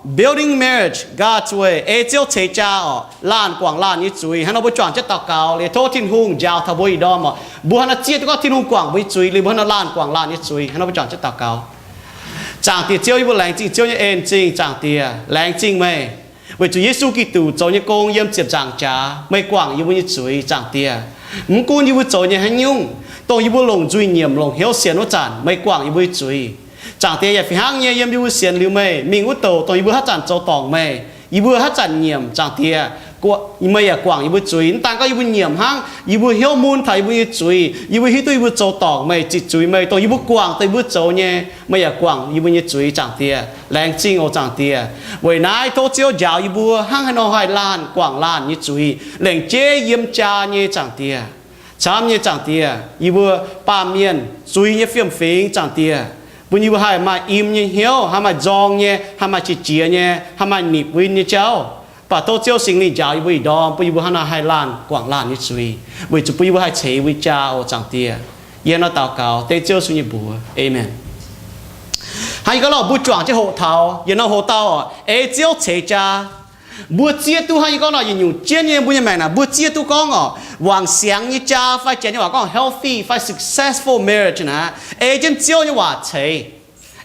God's way, ei Ziouv ceix jaa orqc, laanh guangc laanh nyei zuiz. Hnangv nor mbuo juangc jienv daux gaux liuz tov Tin-Hungh njaaux taux mbuo ih ndorm orqc, mbuo hnangv nor zieqv duqv gorngv Tin-Hungh guangc mbuo nyei zuiz liuz mbuo hnangv nor laanh guangc laanh nyei zuiz. Hnangv nor mbuo juangc jienv daux gaux. Zaangc Diex Ziouv, yie mbuo laengz zingh Ziouv nyei en zingh, Zaangc Diex, laengz zingh meih weic zuqc Yesu Giduc zoux nyei gong yiem ziepc nzaangc jaax meih guangc yie mbuo nyei zuiz, Zaangc Diex. Mv gunv yie mbuo zoux nyei haaix nyungc, dongh yie mbuo longc nzuih nyiemc, longc hnyouv sienx wuov zanc meih guangc yie mbuo nyei zuiz. Zaangc Diex, yaac fih hnangv nyei yiem yie mbuo sienx liuz meih mingh wuov douc, dongh yie mbuo haaix zanc zoux dorngc meih, yie mbuo haaix zanc nyiemc, Zaangc Diex, meih yaac guangc yie mbuo zuiz. Mv daan gorngv yie mbuo nyiemc hnangv, yie mbuo hnyouv mun taux yie mbuo nyei zuiz, yie mbuo hiuv duqv yie mbuo zoux dorngc meih, ziqc zuiz meih, dongh yie mbuo guangc, dongh yie mbuo zoux nyei, meih yaac guangc yie mbuo nyei zuiz, Zaangc Diex. Laengz zingh oc, Zaangc Diex. Weic naaiv tov Ziouv njaaux yie mbuo hnangv haaix nor haih laanh guangc laanh nyei zuiz, lengc jeiv yiem jaa nyei, Zaangc Diex. Camv nyei, Zaangc Diex, yie mbuo baamh mienh zuiz nyei fiem-fingx, Zaangc Diex, bun yie mbuo haih maaih im nyei hnyouv, haih maaih nzorng nyei, haih maaih qiex jiez nyei, haih maaih nipc win nyei jauv. Mv baac tov Ziouv Singx Lingh njaaux yie mbuo ih ndorm, bun yie mbuo hnangv naaiv haih laanh guangc laanh nyei zuiz, weic zuqc bun yie mbuo haih ceix yie mbuo jaa oc, Zaangc Diex. Yie hnangv nor daux gaux dengv Ziouv Yesu nyei mbuox, aamen. Hnangv yie gorngv nor, mbuo juangc jienv hoqc taux yietc norm hoc-dauh, ei Ziouv ceix jaa. Mbuo zieqv duqv hnangv yie gorngv nor, yietc nyungc jienv nyei mbuo nyei maengc naaic, mbuo zieqv duqv gorngv orqc, wangc siangx nyei jaa fai Janx nyei waac gorngv healthy fai successful marriage naaic, ei jienv Ziouv nyei waac ceix.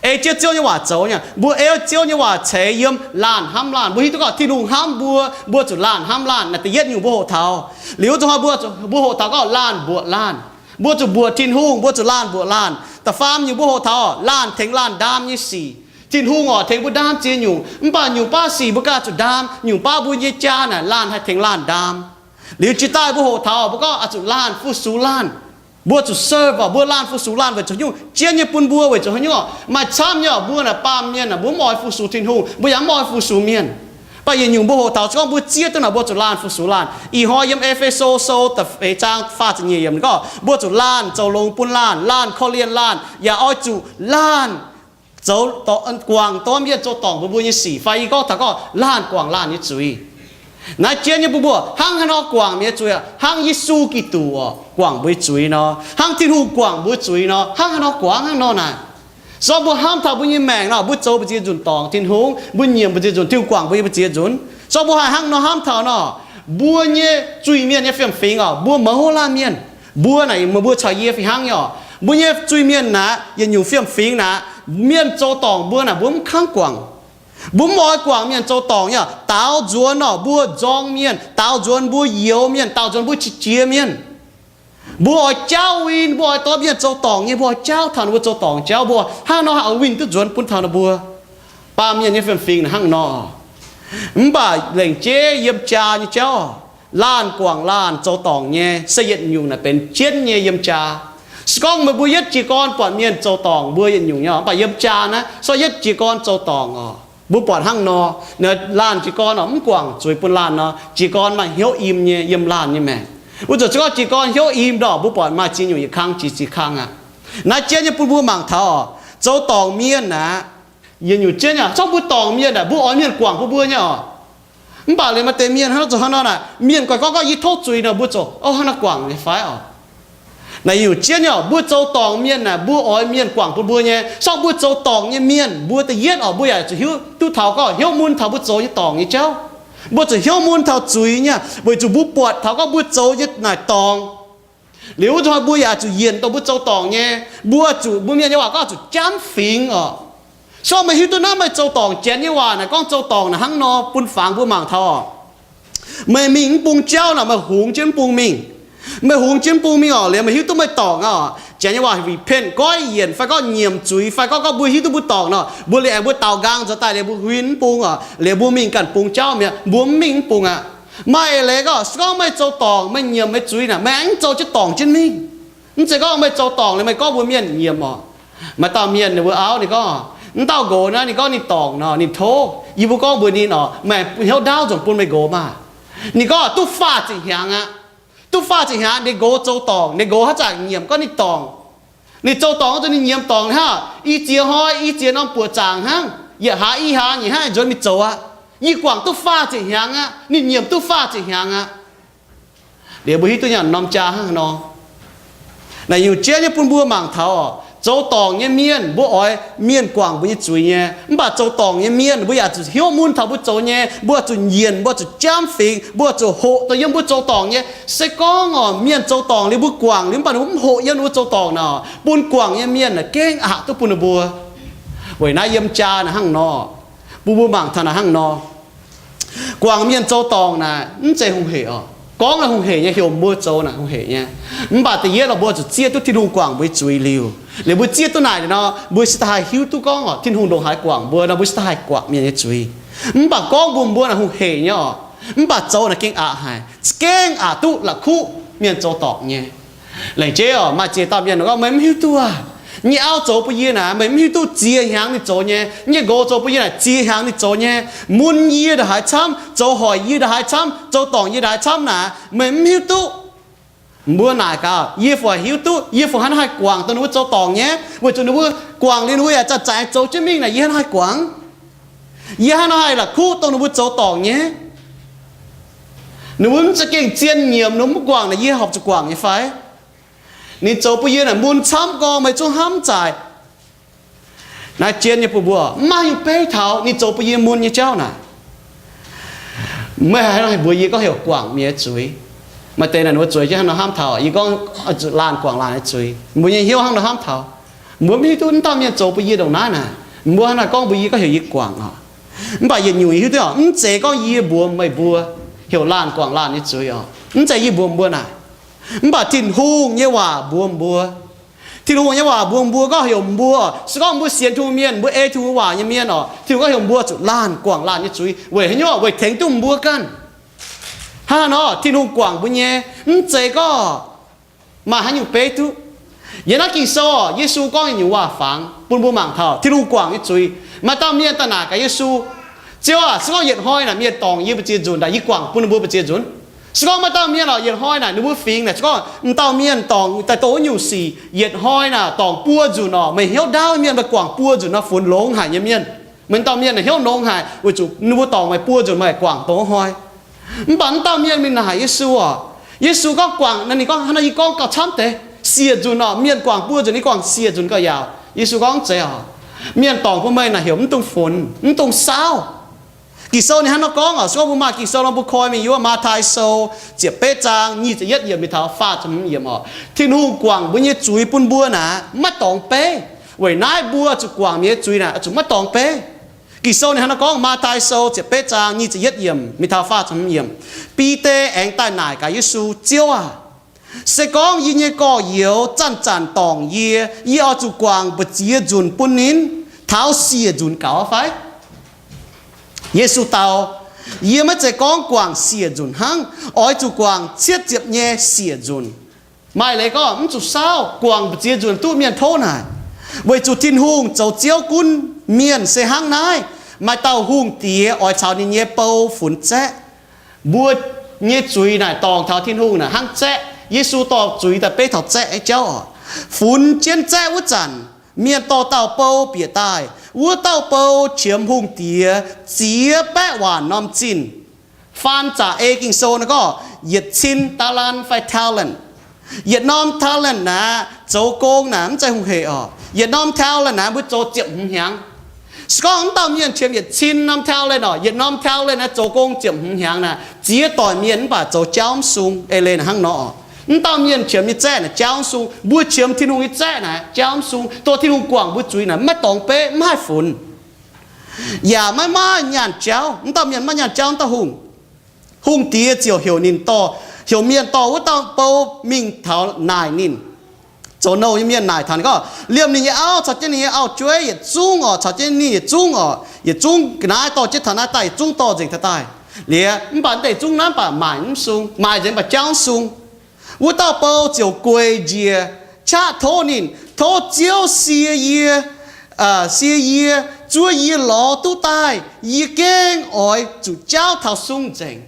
Ei jienv Ziouv nyei waac zoux nyei. Mbuo ei Ziouv nyei waac ceix yiem laanh hnamv laanh. Mbuo hiuv duqv gorngv Tin-Hungh hnamv mbuo, mbuo zuqc laanh hnamv laanh. Naaiv da'yietv nyungc mbuo hoqc taux. Liuz zuqc hnoi mbuo, mbuo hoqc taux gorngv laanh mbuoqc laanh. Mbuo zuqc mbuoqc Tin-Hungh, mbuo zuqc laanh mbuoqc laanh. Da'faam nyungc mbuo hoqc taux laanh tengx laanh ndaam nyei sic. Tin-Hungh orqc tengx mbuo ndaam ziex nyungc, mv baac nyungc baav sic mbuo ganh zuqc ndaam. Nyungc baav mbuo nyei jaa naaic laanh haih tengx laanh ndaam. Liuz jiex daaih mbuo hoqc taux mbuo gorngv oix zuqc laanh fu-sux laanh. Mbuo zuqc serve orqc, mbuo laanh fu-sux laanh weic zuqc nyungc jienv nyei bun mbuo weic zuqc haaix nyungc orqc, maaih camv nyei orqc, mbuo naaic baamh mienh naaic mbuo mv oix fu-sux Tin-Hungh, mbuo yaac mv oix fu-sux mienh. Mv baac yietc nyungc mbuo hoqc taux se gorngv mbuo zieqv duqv naaic mbuo zuqc laanh fu-sux laanh. Ih hnoi yiem E^fe^so Sou da'feix zaang faah ziepc nyeic yiemc ninh gorngv mbuo zuqc laanh zoux longx bun laanh, laanh korv-lienh laanh, yaac oix zuqc laanh zoux, guangc dorh mienh zoux dorngc bun mbuo nyei sic. Fai yie gorngv taux gorngv laanh guangc laanh nyei zuiz. Naaiv jienv nyei bun mbuo hnangv haaix nor guangc mienh nyei zuiz, hnangv Yesu Giduc orqc guangc mbuo nyei zuiz nor, hnangv Tin-Hungh guangc mbuo zuiz nor, hnangv haaix nor guangc hnangv nor naaic. Se gorngv mbuo hnamv taux mbuo nyei maengc nor, mbuo zoux mbu'ziex nzunc dorngc Tin-Hungh, mbuo nyiemc mbu'ziex nzunc Tin-Hungh guangc mbuo nyei mbu'ziex nzunc. Se gorngv mbuo haih hnangv nor hnamv taux nor, mbuo nyei zuiz-mienh nyei fiem-fingx orqc, mbuo mouz laanh mienh, mbuo naaic, meih mbuo caux yie fih hnangv nyei orqc, mbuo nyei zuiz-mienh naaic, yietc nyungc fiem-fingx naaic, mienh zoux dorngc mbuo naaic mbuo mv kangv guangc. Mbuo mv oix guangc mienh zoux dorngc nyei orqc. Daaux nzuonx orqc mbuo nzorng mienh, daaux nzuonx mbuo youx mienh, daaux nzuonx mbuo qiex jiez mienh. Mbuo oix jaauv win, mbuo oix dorh mienh zoux dorngc nyei, mbuo oix jaauv taux ninh mbuo zoux dorngc jauv, mbuo hnangv nor haih oix win duqv nzuonx bun taux ninh mbuo. Baamh mienh nyei fiem-fingx naaic hnangv nor. Mv baac lengc jeiv yiem jaa nyei jauv, laanh guangc laanh zoux dorngc nyei se yietc nyungc naaic benx jienv nyei yiem jaa. Se gorngv meih mbuo yietv jiez gorn buatc mienh zoux dorngc mbuo yietc nyungc nyei orqc, mv baac yiem jaa naaiv se yietv jiez gorn zoux dorngc orqc. Mbuo buatc hnangv nor, laanh jiez gorn orqc mv guangc zuiz bun laanh nor, jiez gorn maaih hnyouv im nyei yiem laanh nyei maengc. Wuov zanc se gorngv jiez gorn hnyouv im ndorqc, mbuo buatc maaih ziex nyungc yietc kang jiex ziex kang aqv. Naaiv jienv nyei bun mbuo mangc taux zoux dorngc mienh aqv. Yietc nyungc jienv aqv, zorqv mbuo dorngc mienh aqv, mbuo oix mienh guangc bun mbuo nyei orqc. Mv baac liuz maaih deix mienh hnangv nor zoux hnangv nor naaic, mienh guai gorngv gorngv yie tov zuiz nor, mbuo zoux, o, hnangv naaiv guangc nyei fai orqc? Naaic yietc nyungc jienv nyei orqc, mbuo zoux dorngc mienh naaic, mbuo oix mienh guangc bun mbuo nyei. Zorqv mbuo zoux dorngc nyei mienh, mbuo da'yietv orqc, mbuo yaac zuqc hiuv duqv taux gorngv hnyouv mun taux mbuo zoux nyei dorngc nyei jauv. Mbuo zuqc hnyouv mun taux zuiz nyei, weic zuqc mbuo buatc taux gorngv mbuo zoux nyei naaic dorngc. Liuz wuov zanc mbuo yaac zuqc yienc dongh mbuo zoux dorngc nyei. Mbuo zuqc, mbuo mienh nyei waac gorngv zuqc jamv fingx orqc. Se gorngv meih hiuv duqv naaiv meih zoux dorngc, Janx nyei waac naaic gorngv zoux dorngc naaic hnangv nor bun fangx mbuo mangc taux orqc. Meih mingh mv bung jauv naaic, meih hungx jienv mv bung mingh. Meih hungx jienv mv bung mingh orqc, liuz meih hiuv duqv meih dorngc aqv orqc. Janx nyei waac repent, goiv yienc, fai gorngv nyiemc zuiz, fai gorngv gorngv mbuo hiuv duqv mbuo dorngc nor, mbuo liuz aengx mbuo daaux nqaang nzuonx daaih liuz mbuo huin mv bung orqc, liuz mbuo mingh ganh bung jauv mi'aqv, mbuo mv mingh mv bung aqv. Maaih eix leiz gorngv, se gorngv meih zoux dorngc, meih nyiemc meih zuiz naaic, meih aengx zoux jienv dorngc jienv mingh. Mv zeiz gorngv meih zoux dorngc liuz meih gorngv mbuo mienh nyiemc orqc. Maaih dauh mienh ninh mbuo auv ninh gorngv, mv dauh nqox naaiv ninh gorngv ninh dorngc nor, ninh tov yie mbuo gorngv mbuox ninh orqc, meih hnyouv ndaauv nzunc bun meih nqox maah. Ninh gorngv duqv faah ziepc hnyangx aqv. Duqv faah ziepc hnyangx ninh nqox zoux dorngc, ninh nqox haaix zanc nyiemc gorngv ninh dorngc. Ninh zoux dorngc zuqc ninh nyiemc dorngc hnangv. I ziex hnoi i ziex norm buoqc zaangc hnangv, yietc hlaax i hlaax nyei hnangv nzuonx mingh zoux aqv. Yie guangc duqv faah ziepc hnyangx aqv, ninh nyiemc duqv faah ziepc hnyangx aqv. Liuz mbuo hiuv duqv nyei norm jaa hnangv haaix nor. Naaic nyungc jienv nyei bun mbuo mangc taux orqc, Zoux dorngc nyei mienh, mbuo oix mienh guangc mbuo nyei zuiz nyei. Mv baac zoux dorngc nyei mienh, mbuo yaac zuqc hnyouv mun taux mbuo zoux nyei. Mbuo zuqc nyienc, mbuo zuqc jamv fingx, mbuo zuqc hoqc dongh yiem mbuo zoux dorngc nyei. Se gorngv oc, mienh zoux dorngc liuz mbuo guangc liuz, mv baac ninh mbuo mv hoqc yiem ninh mbuo zoux dorngc naaic, bun guangc nyei mienh naaic gengh aqc duqv bun ninh mbuo. Weic naaiv yiem jaa naaic hnangv nor, bun mbuo mangc taux naaic hnangv nor. Guangc mienh zoux dorngc naaic mv zeiz hungh heic oc. Gorngv naaic hungh heic nyei, heuc mbuo zoux naaic hungh heic nyei. Mv baac da'yietv lorqc, mbuo zuqc zieqv duqv Tin-Hungh guangc mbuo nyei zuiz liuz, liuz mbuo zieqv duqv naaic nor, mbuo se da'haih hiuv duqv gorngv oc, Tin-Hungh ndongc haaix guangc mbuo nor, mbuo se da'haih guangc mienh nyei zuiz. Mv baac gorngv mbuo mbuo naaic hungh heic nyei oc, mv baac zoux naaic gengh aqc haic, gengh aqc duqv la'kuqv mienh zoux dorngc nyei. Laengz jeiv oc, maaih ziex dauh mienh gorngv, meih mv hiuv duqv aac, nyei auv zoux bun yie naaic, meih mv hiuv duqv ziex hnyangx ninh zoux nyei. Nyei nqox zoux bun yie naaic, ziex hnyangx ninh zoux nyei. Mun yie ndongc haaix camv, zoux hoic yie ndongc haaix camv, zoux dorngc yie ndongc haaix camv naaic, meih mv hiuv duqv. Mbuo naaic gaax, yie fungc hiuv duqv, yie fungc hnangv naaiv haih guangc dongh ninh mbuo zoux dorngc nyei, weic zuqc ninh mbuo guangc liuz ninh mbuo yaac zanc-zanc zoux jienv mingh naaic, yie hnangv naaiv haih guangc. Yie hnangv naaiv haih la'kuqv dongh ninh mbuo zoux dorngc nyei. Ninh mbuo mv za'gengh zien nyiemc, ninh mbuo mv guangc naaic, yie horpc zuqc guangc nyei fai? Ninh zoux bun yie naaic mun camv gorngv, meih zungv hnamv zaaic. Naaiv jien nyei bun mbuo, mv maaih haaix nyungc beiv taux ninh zoux bun yie mun nyei jauv naaic. Meih haaix nor haih mbuox yie gorngv heuc guangc mienh nyei zuiz? Maaih deix naaic ninh mbuo zueiz jienv hnangv nor hnamv taux, yie gorngv zuqc laanh guangc laanh nyei zuiz. Mbuo nyei hnyouv hnangv nor hnamv taux, mbuo mv hiuv duqv wuov dauh mienh zoux bun yie ndongc naaiv naaic, mbuo hnangv naaiv gorngv mbuox yie gorngv heuc yie guangc oc. Mv baac yietc nyungc hiuv duqv oc, mv zeiz gorngv yie mbuox meih mbuo heuc laanh guangc laanh nyei zuiz oc. Mv zeiz yie mbuox mbuo naaic. Mv baac Tin-Hungh nyei waac mbuox mbuo, Tin-Hungh nyei waac mbuox mbuo gorngv heuc mbuo, se gorngv mbuo sienx Tin-Hungh mienh, mbuo ei Tin-Hungh waac nyei mienh oc, Tin-Hungh gorngv heuc mbuo zuqc laanh guangc laanh nyei zuiz. Weic haaix nyungc? Weic tengx duqv mbuo ganh. Hnangv nor, Tin-Hungh guangc mbuo nyei, mv zeiz gorngv maaih haaix nyungc beiv duqv. Yiem naaiv Ging-Sou, Yesu gorngv nyei waac fangx bun mbuo mangc taux Tin-Hungh guangc nyei zuiz. Maaih dauh mienh daaih naaic gaax Yesu, Ziouv aac, se gorngv yietc hnoi naaic mienh dorngc yie mbu'ziex nzunc, naaic yie guangc bun ninh mbuo mbu'ziex nzunc? Se gorngv maaih dauh mienh oc, yietc hnoi naaic ninh mbuo fingx naaic, se gorngv m'dauh mienh dorngc daaih dongh wuov nyungc sic, yietc hnoi naaic dorngc buo nzunc oc, meih hnyouv ndaauv nyei mienh, meih guangc buo nzunc nor, funx longx haic nyei mienh. Meih dauh mienh naaic hnyouv longx haic, weic zuqc ninh mbuo dorngc meih buo nzunc, meih guangc dongh wuov hnoi. Mv baac m'dauh mienh mingh naaic Yesu oc. Yesu gorngv guangc, ninh gorngv, hnangv naaiv yie gorngv gauh camv deix, siec nzunc oc, mienh guangc buo nzunc, yie guangc siec nzunc gauh yaauc. Yesu gorngv, Mv zeiz oc. Mienh dorngc bun meih naaic heuc mv dungx funx, mv dungx saauv. Ging-Sou ninh hnangv nor gorngv oc. Se gorngv mbuo maaih Ging-Sou nor, mbuo koi mingh yiem wuov Matv^taai Sou ziepc betv zaang nyic ziepc yietv yiemc mingh taux faah ziepc hmz yiemc oc. Tin-Hungh guangc mbuo nyei zuiz bun mbuo naaic maiv dorngx beiv. Weic naaiv mbuo zuqc guangc mienh nyei zuiz naaic zuqc maiv dorngx beiv. Ging-Sou ninh hnangv nor gorngv, Matv^taai Sou ziepc betv zaang nyic ziepc yietv yiemc mingh taux faah ziepc hmz yiemc. Bide aengx daaih naaic gaax Yesu, Ziouv aah! Se gorngv yie nyei gorx-youz zanc-zanc dorngc yie, yie oix zuqc guangc mbu'ziex nzunc bun ninh? Taux siec nzunc gaux fai? Yesu dau, Yie maiv zeiz gorngv guangc siec nzunc hnangv. Oix zuqc guangc cietv ziepc nyei siec nzunc. Maaih leiz gorngv mv zuqc saauv, guangc mbu'ziex nzunc duqv mienh tov naaic. Weic zuqc Tin-Hungh zoux Ziouv gunv mienh se hnangv naaiv. Maaih dauh hungh diex oix caux ninh nyei bou funx zaeqv. Mbuo nyei zuiz naaic dorngc taux Tin-Hungh naaic hnangv zaeqv. Yesu dorh zuiz daaih beiv taux zaeqv nyei jauv oc. Funx jienv zaeqv wuov zanc, mienh dorh dauh bou bieqc daaih. Wuov dauh bou qiemx hungh diex ziex baeqv waanc norm zinh. Faan zaqc ei Ging-Sou naaic gorngv yietc cin talent fai talent. Yietc norm talent naaic zoux gong naaic mv zeiz hungh heic oc. Yietc norm talent naaic mbuo zoux ziepc hmz hnyangx. Se gorngv wuov dauh mienh qiemx yietc cin norm talent oc, yietc norm talent naaic zoux gong ziepc hmz hnyangx naaic, ziex doic mienh mv baac zoux jauv mv sung. Eix leiz naaic hnangv nor oc. Wuov dauh mienh qiemx nyei zaeqv naaic jauv mv sung, mbuo qiemx Tin-Hungh nyei zaeqv naaic jauv mv sung. Dongh Tin-Hungh guangc mbuo zuiz naaic maiv dorngx beiv, mv haih funx, yaac maiv maaih nyaanh jauv. Wuov dauh mienh maiv nyaanh jauv wuov dauh hungh. Hungh diex ziouc heuc ninh dorh, heuc mienh dorh wuov dauh bou mingh taux naaic ninh. Zoux nouh nyei mienh naaic taux ninh gorngv, liemh ninh nyei auv caux jienv ninh nyei auv-jueiv yietc zungv oc, caux jienv ninh yietc zungv oc, yietc zungv ga'naaiv dorh jienv taux naaiv daaih, yietc zungv dorh nzengc taux daaih. Liuz mv baac deix zungv naaiv mv baac maaic mv sung, maaic nzengc mv baac jauv sung. Wuov dauh bou ziouc gueic njiec qaqv tov ninh, tov Ziouv sie yie, sie yie, zuov yie lorz duqv daaih, yie gengh oix zuqc jauv taux sung nzengc.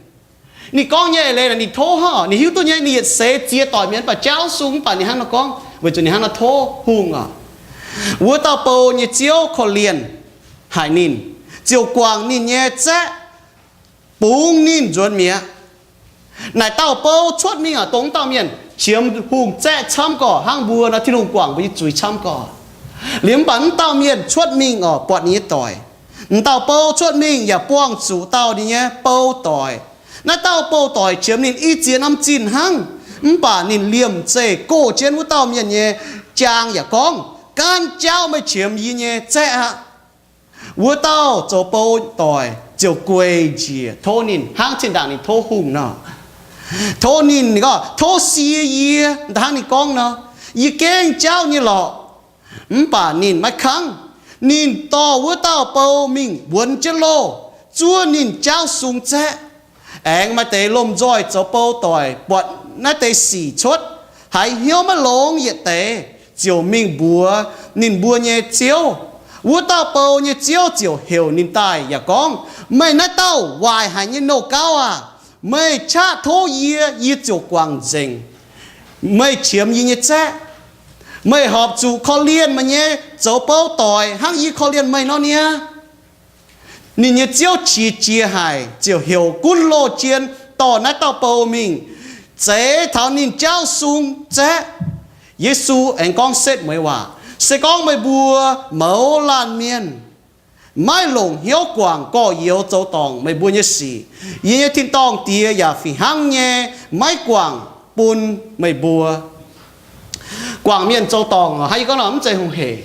Ninh gorngv nyei eix leiz naaic ninh tov hnangv, ninh hiuv duqv nyei, ninh yietc seix ziex doic mienh mv baac jauv sung, mv baac ninh hnangv nor gorngv weic zuqc ninh hnangv nor tov hungh oc. Wuov dauh bou nyei ziouv korv-lienh haic ninh, ziouc guangc ninh nyei zaeqv, bungx ninh nzuonx mi'aqv. Naaic dauh bou cuotv mingh oc, dongh wuov dauh mienh qiemx hungh zaeqv camv gorqv hnangv mbuo nor, Tin-Hungh guangc mbuo nyei zuiz camv gorqv. Liuz mv baac mv dauh mienh cuotv mingh oc, buatc ninh nyei doic. M'dauh bou cuotv mingh yaac buangh zuqc dauh ninh nyei bou doic. Naaiv dauh bou doic qiemx ninh i ziex norm zinh hnangv. Mv baac ninh liemh zeih goh jienv wuov dauh mienh nyei jaang yaac gorngv, Gaanv jauv meih qiemx yie nyei zaeqv aqv. Wuov dauh zoux bou doic ziouc gueic njiec tov ninh, hnangv zinh ndaangc ninh tov hungh nor. Tov ninh, ninh gorngv, Tov sie yie, hnangv ninh gorngv nor, yie gengh jauv nyei lorqc. Mv baac ninh maiv kangv. Ninh dorh wuov dauh bou mingh wuonx jienv loh, zuov ninh jauv sung zaeqv. Aengx maaih deix lomh nzoih zoux bou doic buatc naaiv deix sic cuotv, haiz hnyouv maiv longx yietc deix, ziouc mingh mbuox ninh mbuo nyei ziouv. Wuov dauh bou nyei ziouv ziouc heuc ninh daaih yaac gorngv, Meih naaiv dauh waaic haic nyei nouh gauv aah! Meih qaqv tov yie, yie ziouc guangc nzengc meih qiemx yie nyei zaeqv. Meih horpc zuqc korv-lienh meih nyei zoux bou doic hnangv yie korv-lienh meih nor niaa. Ninh nyei ziouv qiex jiez haic, ziouc heuc gunv loh jien dorh naaiv dauh bou mingh zeix taux ninh jauv sung zaeqv. Yesu aengx gorngv setv mueiz waac, Se gorngv meih mbuo mouz laanh mienh maiv longc hnyouv guangc gorx-youz zoux dorngc meih mbuo nyei sic, yie nyei tin-dorngh Diex yaac fih hnangv nyei maiv guangc bun meih mbuo. Guangc mienh zoux dorngc, hnangv yie gorngv nor, mv zeiz hungh heic.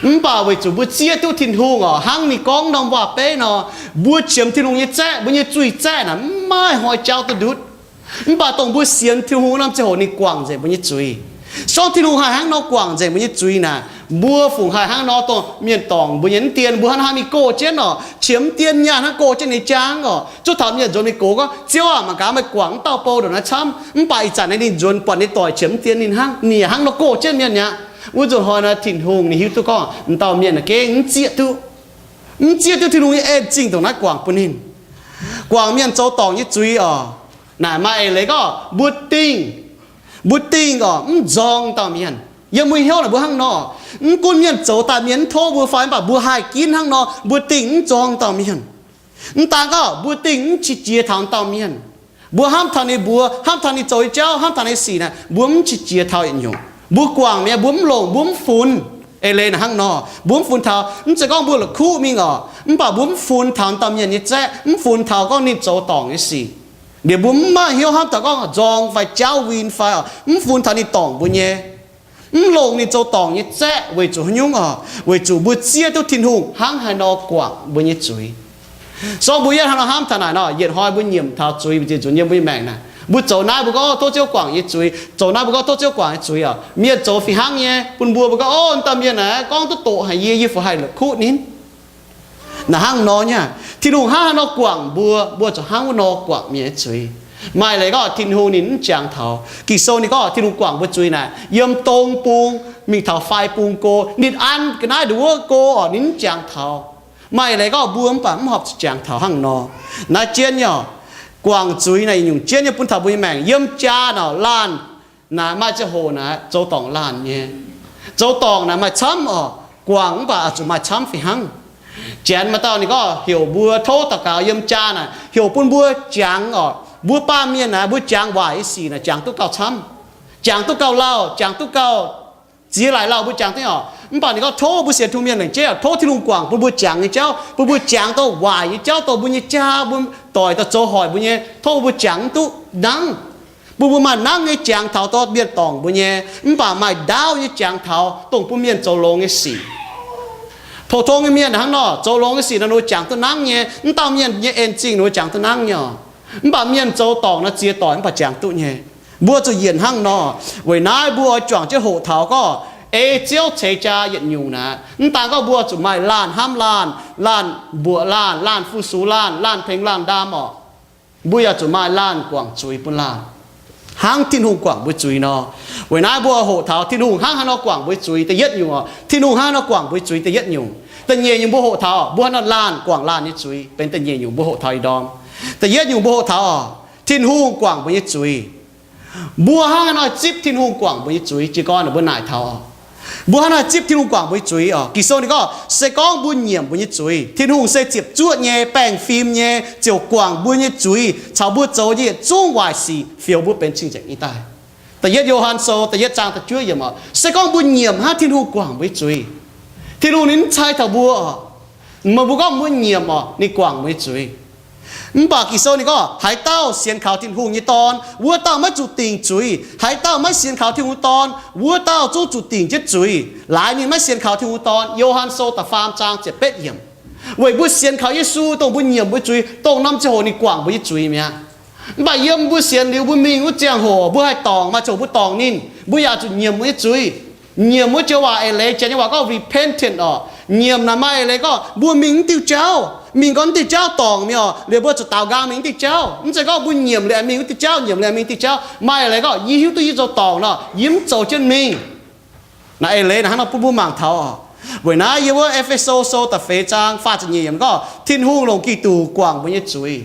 Mv baac weic zuqc mbuo zieqv duqv Tin-Hungh oc, hnangv ninh gorngv norm waac-beiv nor, mbuo qiemx Tin-Hungh nyei zaeqv, mbuo nyei zuiz-zaeqv naaic mv maaih hnoi jauv duqv ndutv. Mv baac dongh mbuo sienx Tin-Hungh wuov norm ziangh hoc ninh guangc nzengc mbuo nyei zuiz. Se gorngv Tin-Hungh haih hnangv nor guangc nzengc mbuo nyei zuiz naaic, mbuo fungc haih hnangv nor dongh mienh dorngc mbuo nyei mv dien, mbuo hnangv haaix mingh goh jienv oc, qiemx mv dien nyaanh hnangv goh jienv ninh jaang oc. Zuov taux mienh nzuonx ninh gox gorngv, Ziouv aah, mangc gaax meih guangc wuov dauh bou ndongc naaiv camv. Mv baac ih zanc naaiv ninh nzuonx buatc ninh doic qiemx mv dien ninh hnangv, ninh yaac hnangv nor goh jienv mienh mi'aqv. Wuov nzunc hnoi naaic Tin-Hungh ninh hiuv duqv gorngv m'dauh mienh naaic gengh mv zieqv duqv, mv zieqv duqv Tin-Hungh nyei en zingh ndongc naaiv guangc bun ninh. Guangc mienh zoux dorngc nyei zuiz oc. Naaic maaih eix leiz gorngv mbuo dingh, mbuo dingh oc mv nzorng dauh mienh. Yiem mbuo hnyouv naaic mbuo hnangv nor, mv gunv mienh zoux daaih mienh mv tov mbuo fai mv baac mbuo haih ginv hnangv nor, mbuo dingh mv nzorng dauh mienh. Mv daan gorngv mbuo dingh mv qiex jiez taux dauh mienh, mbuo hnamv taux ninh mbuox, hnamv taux ninh zoux nyei jauv, hnamv taux ninh sic naaic, mbuo mv qiex jiez taux yietc nyungc. Mbuo guangc mi'aqv, mbuo mv longc, mbuo mv funx. Eix leiz naaic hnangv nor, mbuo mv funx taux, mv zeiz gorngv mbuo la'kuqv mingh oc, mv baac mbuo mv funx taux dauh mienh nyei zaeqv, mv funx taux gorngv ninh zoux dorngc nyei sic. Liuz mbuo mv maaih hnyouv hnamv taux gorngv nzorng fai jauv win fai oc, mv funx taux ninh dorngc mbuo nyei, mv longc ninh zoux dorngc nyei zaeqv weic zuqc haaix nyungc oc? Weic zuqc mbuo zieqv duqv Tin-Hungh hnangv haaix nor guangc mbuo nyei zuiz. Se gorngv mbuo yietv hnangv nor hnamv taux naaic nor, yietc hnoi mbuo nyiemc taux zuiz mbu'ziex nzunc yiem mbuo nyei maengc naaic, mbuo zoux naaiv mbuo gorngv, Tov Ziouv guangc yie zuiz, zoux naaiv mbuo gorngv, Tov Ziouv guangc yie zuiz oc. Mienh zoux fih hnangv nyei bun mbuo, mbuo gorngv, Ov, dauh mienh naaic gorngv duqv doqc haic yie, yie fungc haih la'kuqv ninh? Naaic hnangv nor nyei, Tin-Hungh hnangv haaix nor guangc mbuo, mbuo zuqc hnangv wuov nor guangc mienh nyei zuiz. Maaih leiz gorngv Tin-Hungh ninh mv jangx taux. Ging-Sou ninh gorngv Tin-Hungh guangc mbuo zuiz naaic, yiem dong bung mingh taux fai bung go, ninh an ga'naaiv nduov go oc, ninh mv jangx taux. Maaih leiz gorngv mbuo mv baac mv horpc zuqc jangx taux hnangv nor. Naaiv jienv nyei oc, guangc zuiz naaic yietc nyungc jienv nyei bun taux mbuo nyei maengc. Yiem jaa naaic laanh naaic maaih ziangh hoc naaic zoux dorngc laanh nyei. Zoux dorngc naaic maaih camv oc, guangc mv baac oix zuqc maaih camv fih hnangv. Janx maaih dauh ninh gorngv heuc mbuo tov daux gaux yiem jaa naaic, heuc bun mbuo jangx oc. Mbuo baamh mienh naaic mbuo jangx waaic nyei sic naaic jangx duqv gauh camv, jangx duqv gauh lauh, jangx duqv gauh ziex laaix lauh mbuo jangx duqv oc. Mv baac ninh gorngv tov mbuo sienx Tin-Hungh mienh laengz jeiv oc, tov Tin-Hungh guangc bun mbuo jangx nyei jauv, bun mbuo jangx dongh waaic nyei jauv, dongh mbuo nyei jaa, mbuo doic daaih zoux hoic mbuo nyei, tov mbuo jangx mv duqv nangv. Bun mbuo maaih nangv nyei jangx taux dongh mienh dorngc mbuo nyei, mv baac maaih ndaauv nyei jangx taux dongh bun mienh zoux longx nyei sic. Pou-tong nyei mienh hnangv nor, zoux longx nyei sic nor ninh jangx duqv nangv nyei, mv dauh mienh nyei en zingh ninh jangx duqv nangv nyei oc. Mv baac mienh zoux dorngc nor ziex doic mv baac jangx duqv nyei. Mbuo zuqc yienc hnangv nor. Weic naaiv mbuo oix juangc jienv hoqc taux gorngv ei Ziouv ceix jaa yietc nyungc naaic, mv daan gorngv mbuo zuqc maaih laanh hnamv laanh, laanh mbuoqc laanh, laanh fu-sux laanh, laanh tengx laanh ndaam oc. Mbuo yaac zuqc maaih laanh guangc zuiz bun laanh, hnangv Tin-Hungh guangc mbuo zuiz nor. Weic naaiv mbuo hoqc taux Tin-Hungh hnangv haaix nor guangc mbuo zuiz. Da'yietv nyungc oc, Tin-Hungh hnangv haaix nor guangc mbuo zuiz, da'yietv nyungc. Da'nyeic nyungc mbuo hoqc taux mbuo hnangv haaix nor laanh guangc laanh nyei zuiz, benx da'nyeic nyungc mbuo hoqc taux ih ndorm. Da'yietv nyungc mbuo hoqc taux oc, Tin-Hungh guangc mbuo nyei zuiz. Mbuo hnangv haaix nor zipv Tin-Hungh guangc mbuo nyei zuiz? Jiez gorn mbuo naaic taux oc, mbuo hnangv haaix nor zipv Tin-Hungh guangc mbuo nyei zuiz oc? Ging-Sou ninh gorngv, se gorngv mbuo nyiemc mbuo nyei zuiz, Tin-Hungh se ziepc zuoqv nyei, baengh fim nyei, ziouc guangc mbuo nyei zuiz caux mbuo zoux nyei yietc zungv waaic sic, fioux mbuo benx cing-nzengc nyei daaih. Da'yietv Yo^han Sou da'yietv zaang da'juov yiemc oc, se gorngv mbuo nyiemc hnangv Tin-Hungh guangc mbuo nyei zuiz, Tin-Hungh ninh mv cai taux mbuo oc. Meih mbuo gorngv mbuo nyiemc oc, ninh guangc mbuo nyei zuiz. Mv baac Ging-Sou ninh gorngv, haaix dauh sienx kaux Tin-Hungh nyei Dorn, wuov dauh maiv zuqc dingc zuiz. Haaix dauh maiv sienx kaux Tin-Hungh Dorn, wuov dauh zungv zuqc dingc jienv zuiz, laaix ninh maiv sienx kaux Tin-Hungh Dorn. Yo^han Sou da'faam zaang ziepc betv yiemc. Weic mbuo sienx kaux Yesu, dongh mbuo nyiemc mbuo zuiz, dongh norm ziangh hoc ninh guangc mbuo nyei zuiz mi'aqv. Mv baac yiem mbuo sienx liuz, mbuo mingh wuov ziangh hoc mbuo haih dorngc, maaih ziangh hoc mbuo dorngc ninh, mbuo yaac zuqc nyiemc mbuo nyei zuiz. Nyiemc wuov joux waac eix leiz, janx nyei waac gorngv repentant oc. Nyiemc naaic maaih eix leiz gorngv mbuo mingh mv diuh jauv, mingh gorngv mv diuh jauv dorngc mi'aqv oc, liuz mbuo zuqc daaux nqaang mingh mv diuh jauv. Mv zeiz gorngv mbuo nyiemc liuz aengx mingh wuov diuh jauv, nyiemc liuz aengx mingh diuh jauv. Maaih eix leiz gorngv yie hiuv duqv yie zoux dorngc nor, yie mv zoux jienv mingh. Naaiv eix leiz naaic hnangv nor bun mbuo mangc taux oc. Weic naaiv yiem wuov E^fe^so Sou da'feix zaang faah ziepc nyeic yiemc gorngv Tin-Hungh longc Giduc guangc mbuo nyei zuiz.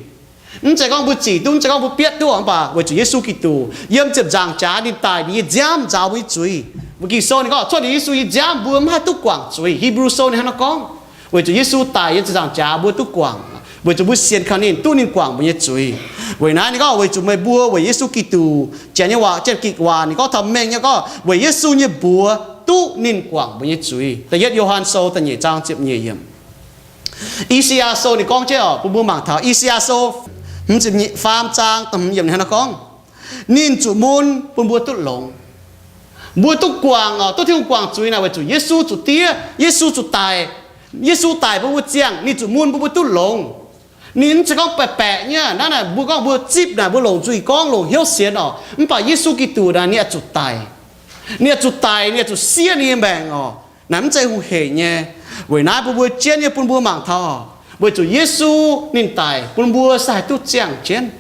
Mv zeiz gorngv mbuo zic duqv, mv zeiz gorngv mbuo bietv duqv, mv baac weic zuqc Yesu Giduc. Yiem ziepc nzaangc jaax ninh daic, ninh nyei nziaamv nzaaux mbuo nyei zuiz. Mbuo Ging-Sou ninh gorngv cuotv liuz Yesu nyei nziaamv mbuo mv haih duqv guangc zuic. He^bru Sou ninh hnangv nor gorngv. Weic zuqc Yesu daic yiem ziepc nzaangc jaax mbuo duqv guangc, weic zuqc mbuo sienx kaux ninh, duqv ninh guangc mbuo nyei zuiz. Weic naaiv ninh gorngv weic zuqc meih mbuo weic Yesu Giduc, janx nyei waac, janx-gikc waac ninh gorngv taux mengh nyei gorngv weic Yesu nyei mbuox duqv ninh guangc mbuo nyei zuiz. Da'yietv Yo^han Sou da'nyeic zaang ziepc nyeic yiemc. I^saa^yaa Sou ninh gorngv jienv oc, bun mbuo mangc taux I^saa^yaa Sou hmz ziepc faam zaang da'hmz yiemc ninh hnangv nor gorngv, ninh zuqc mun bun mbuo duqv longx. Mbuo duqv guangc oc, duqv Tin-Hungh guangc zuiz naaic weic zuqc Yesu zuqc diev, Yesu zuqc daic. Yesu daic bun mbuo ziangh, ninh zuqc mun bun mbuo duqv longx. Ninh mv zeiz gorngv baeqc baeqc nyei, naaiv naaic mbuo gorngv mbuo zipv naaic mbuo longc nzuih gorngv longc hnyouv sienx oc. Mv baac Yesu Giduc naaic ninh oix zuqc daic. Ninh oix zuqc daic, ninh oix zuqc siev ninh nyei maengc oc. Naaic mv zeiz hungh heic nyei. Weic naaiv bun mbuo jienv nyei bun mbuo mangc taux oc, weic zuqc Yesu ninh daic bun mbuo se haih duqv ziangh jienv.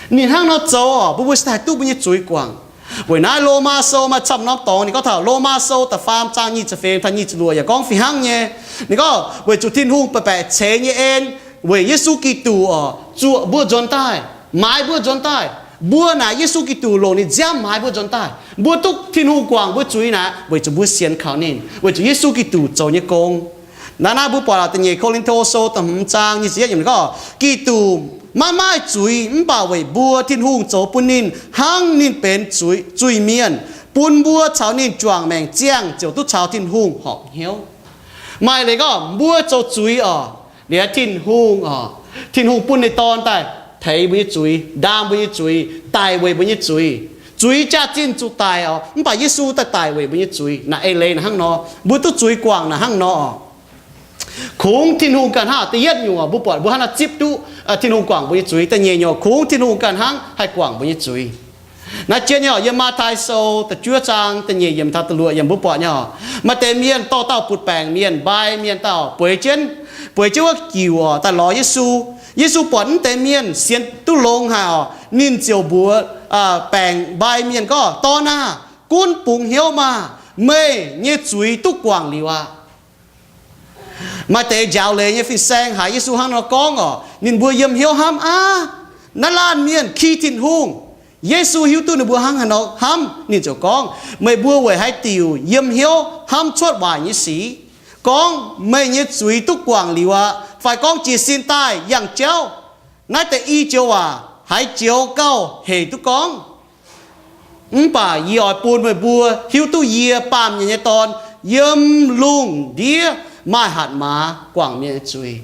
Ninh hnangv nor zoux oc, bun mbuo se haih duqv mbuo nyei zuiz guangc. Weic naaiv Lomaa Sou maaih camv norm dorngx ninh gorngv taux Lomaa Sou da'faam zaang nyic ziepc feix taux nyic ziepc luoqc yaac gorngv fih hnangv nyei. Ninh gorngv weic zuqc Tin-Hungh baeqc baeqc ceix nyei en weic Yesu Giduc oc, zuoqc mbuo nzuonx daaih, maaiz mbuo nzuonx daaih. Mbuo naaic Yesu Giduc longc ninh nziaamv maaiz mbuo nzuonx daaih. Mbuo duqv Tin-Hungh guangc mbuo zuiz naaic weic zuqc mbuo sienx kaux ninh, weic zuqc Yesu Giduc zoux nyei gong. Naaiv naaiv mbuo buatc da'nyeic Ko^lin^to Sou da'hmz zaang nyic ziepc yietv yiemc gorngv, Giduc maiv maaih zuiz, mv baac weic mbuo Tin-Hungh zoux bun ninh hnangv ninh benx zuiz-mienh, bun mbuo caux ninh juangc maengc ziangh ziouc duqv caux Tin-Hungh horpc hnyouv. Maaih leiz gorngv mbuo zoux zuiz oc, liuz Tin-Hungh oc, Tin-Hungh bun ninh Dorn daaih teix mbuo nyei zuiz, ndaam mbuo nyei zuiz, daic weic mbuo nyei zuiz. Zuiz jaax-zinh zuqc daic oc, mv baac Yesu daaih daic weic mbuo nyei zuiz. Naaiv eix leiz naaic hnangv nor, mbuo duqv zuiz guangc naaic hnangv nor. Kungx Tin-Hungh ganh hnangv. Da'yietv nyungc mbuo buatc mbuo hnangv naaiv zipv duqv Tin-Hungh guangc mbuo nyei zuiz. Da'nyeic nyungc kungx Tin-Hungh ganh hnangv haih guangc mbuo nyei zuiz. Naaiv jienv nyei oc, yiem Matv^tai Sou da'juov zaang da'nyeic yiemc taux da'luoqc yiemc mbuo buatc nyei oc, maaih deix mienh dorh dauh butv-baengc mienh, mbai mienh dauh bueix jienv, bueix jienv wuov giuc oc, daaih lorz Yesu. Yesu buatc mv deix mienh sienx duqv longx haic oc, ninh ziouc mbuox baengc mbai mienh gorngv, Dorn aah! Gunv bungx hnyouv maah! Meih nyei zuiz duqv guangc liuz aqv. Maaih deix njaaux leiz nyei fin-saeng haiz Yesu hnangv nor gorngv oc, ninh mbuo yiem hnyouv hnamv, Aav, naaiv laanh mienh ki Tin-Hungh. Yesu hiuv duqv ninh mbuo hnangv haaix nor hnamv, ninh ziouc gorngv, Meih mbuo weic haaix diuc yiem hnyouv hnamv cuotv waaic nyei sic, gorngv, Meih nyei zuiz duqv guangc liuz aqv, fai gorngv, Jiez sin daaih yangh jauv? Naaiv deix i joux waac haaix joux gauh hec duqv gorngv? Mv baac yie oix bun meih mbuo hiuv duqv yie, Baamh Mienh nyei Dorn, yiem lungh ndiev maaih hatc maaz guangc mienh nyei zuiz.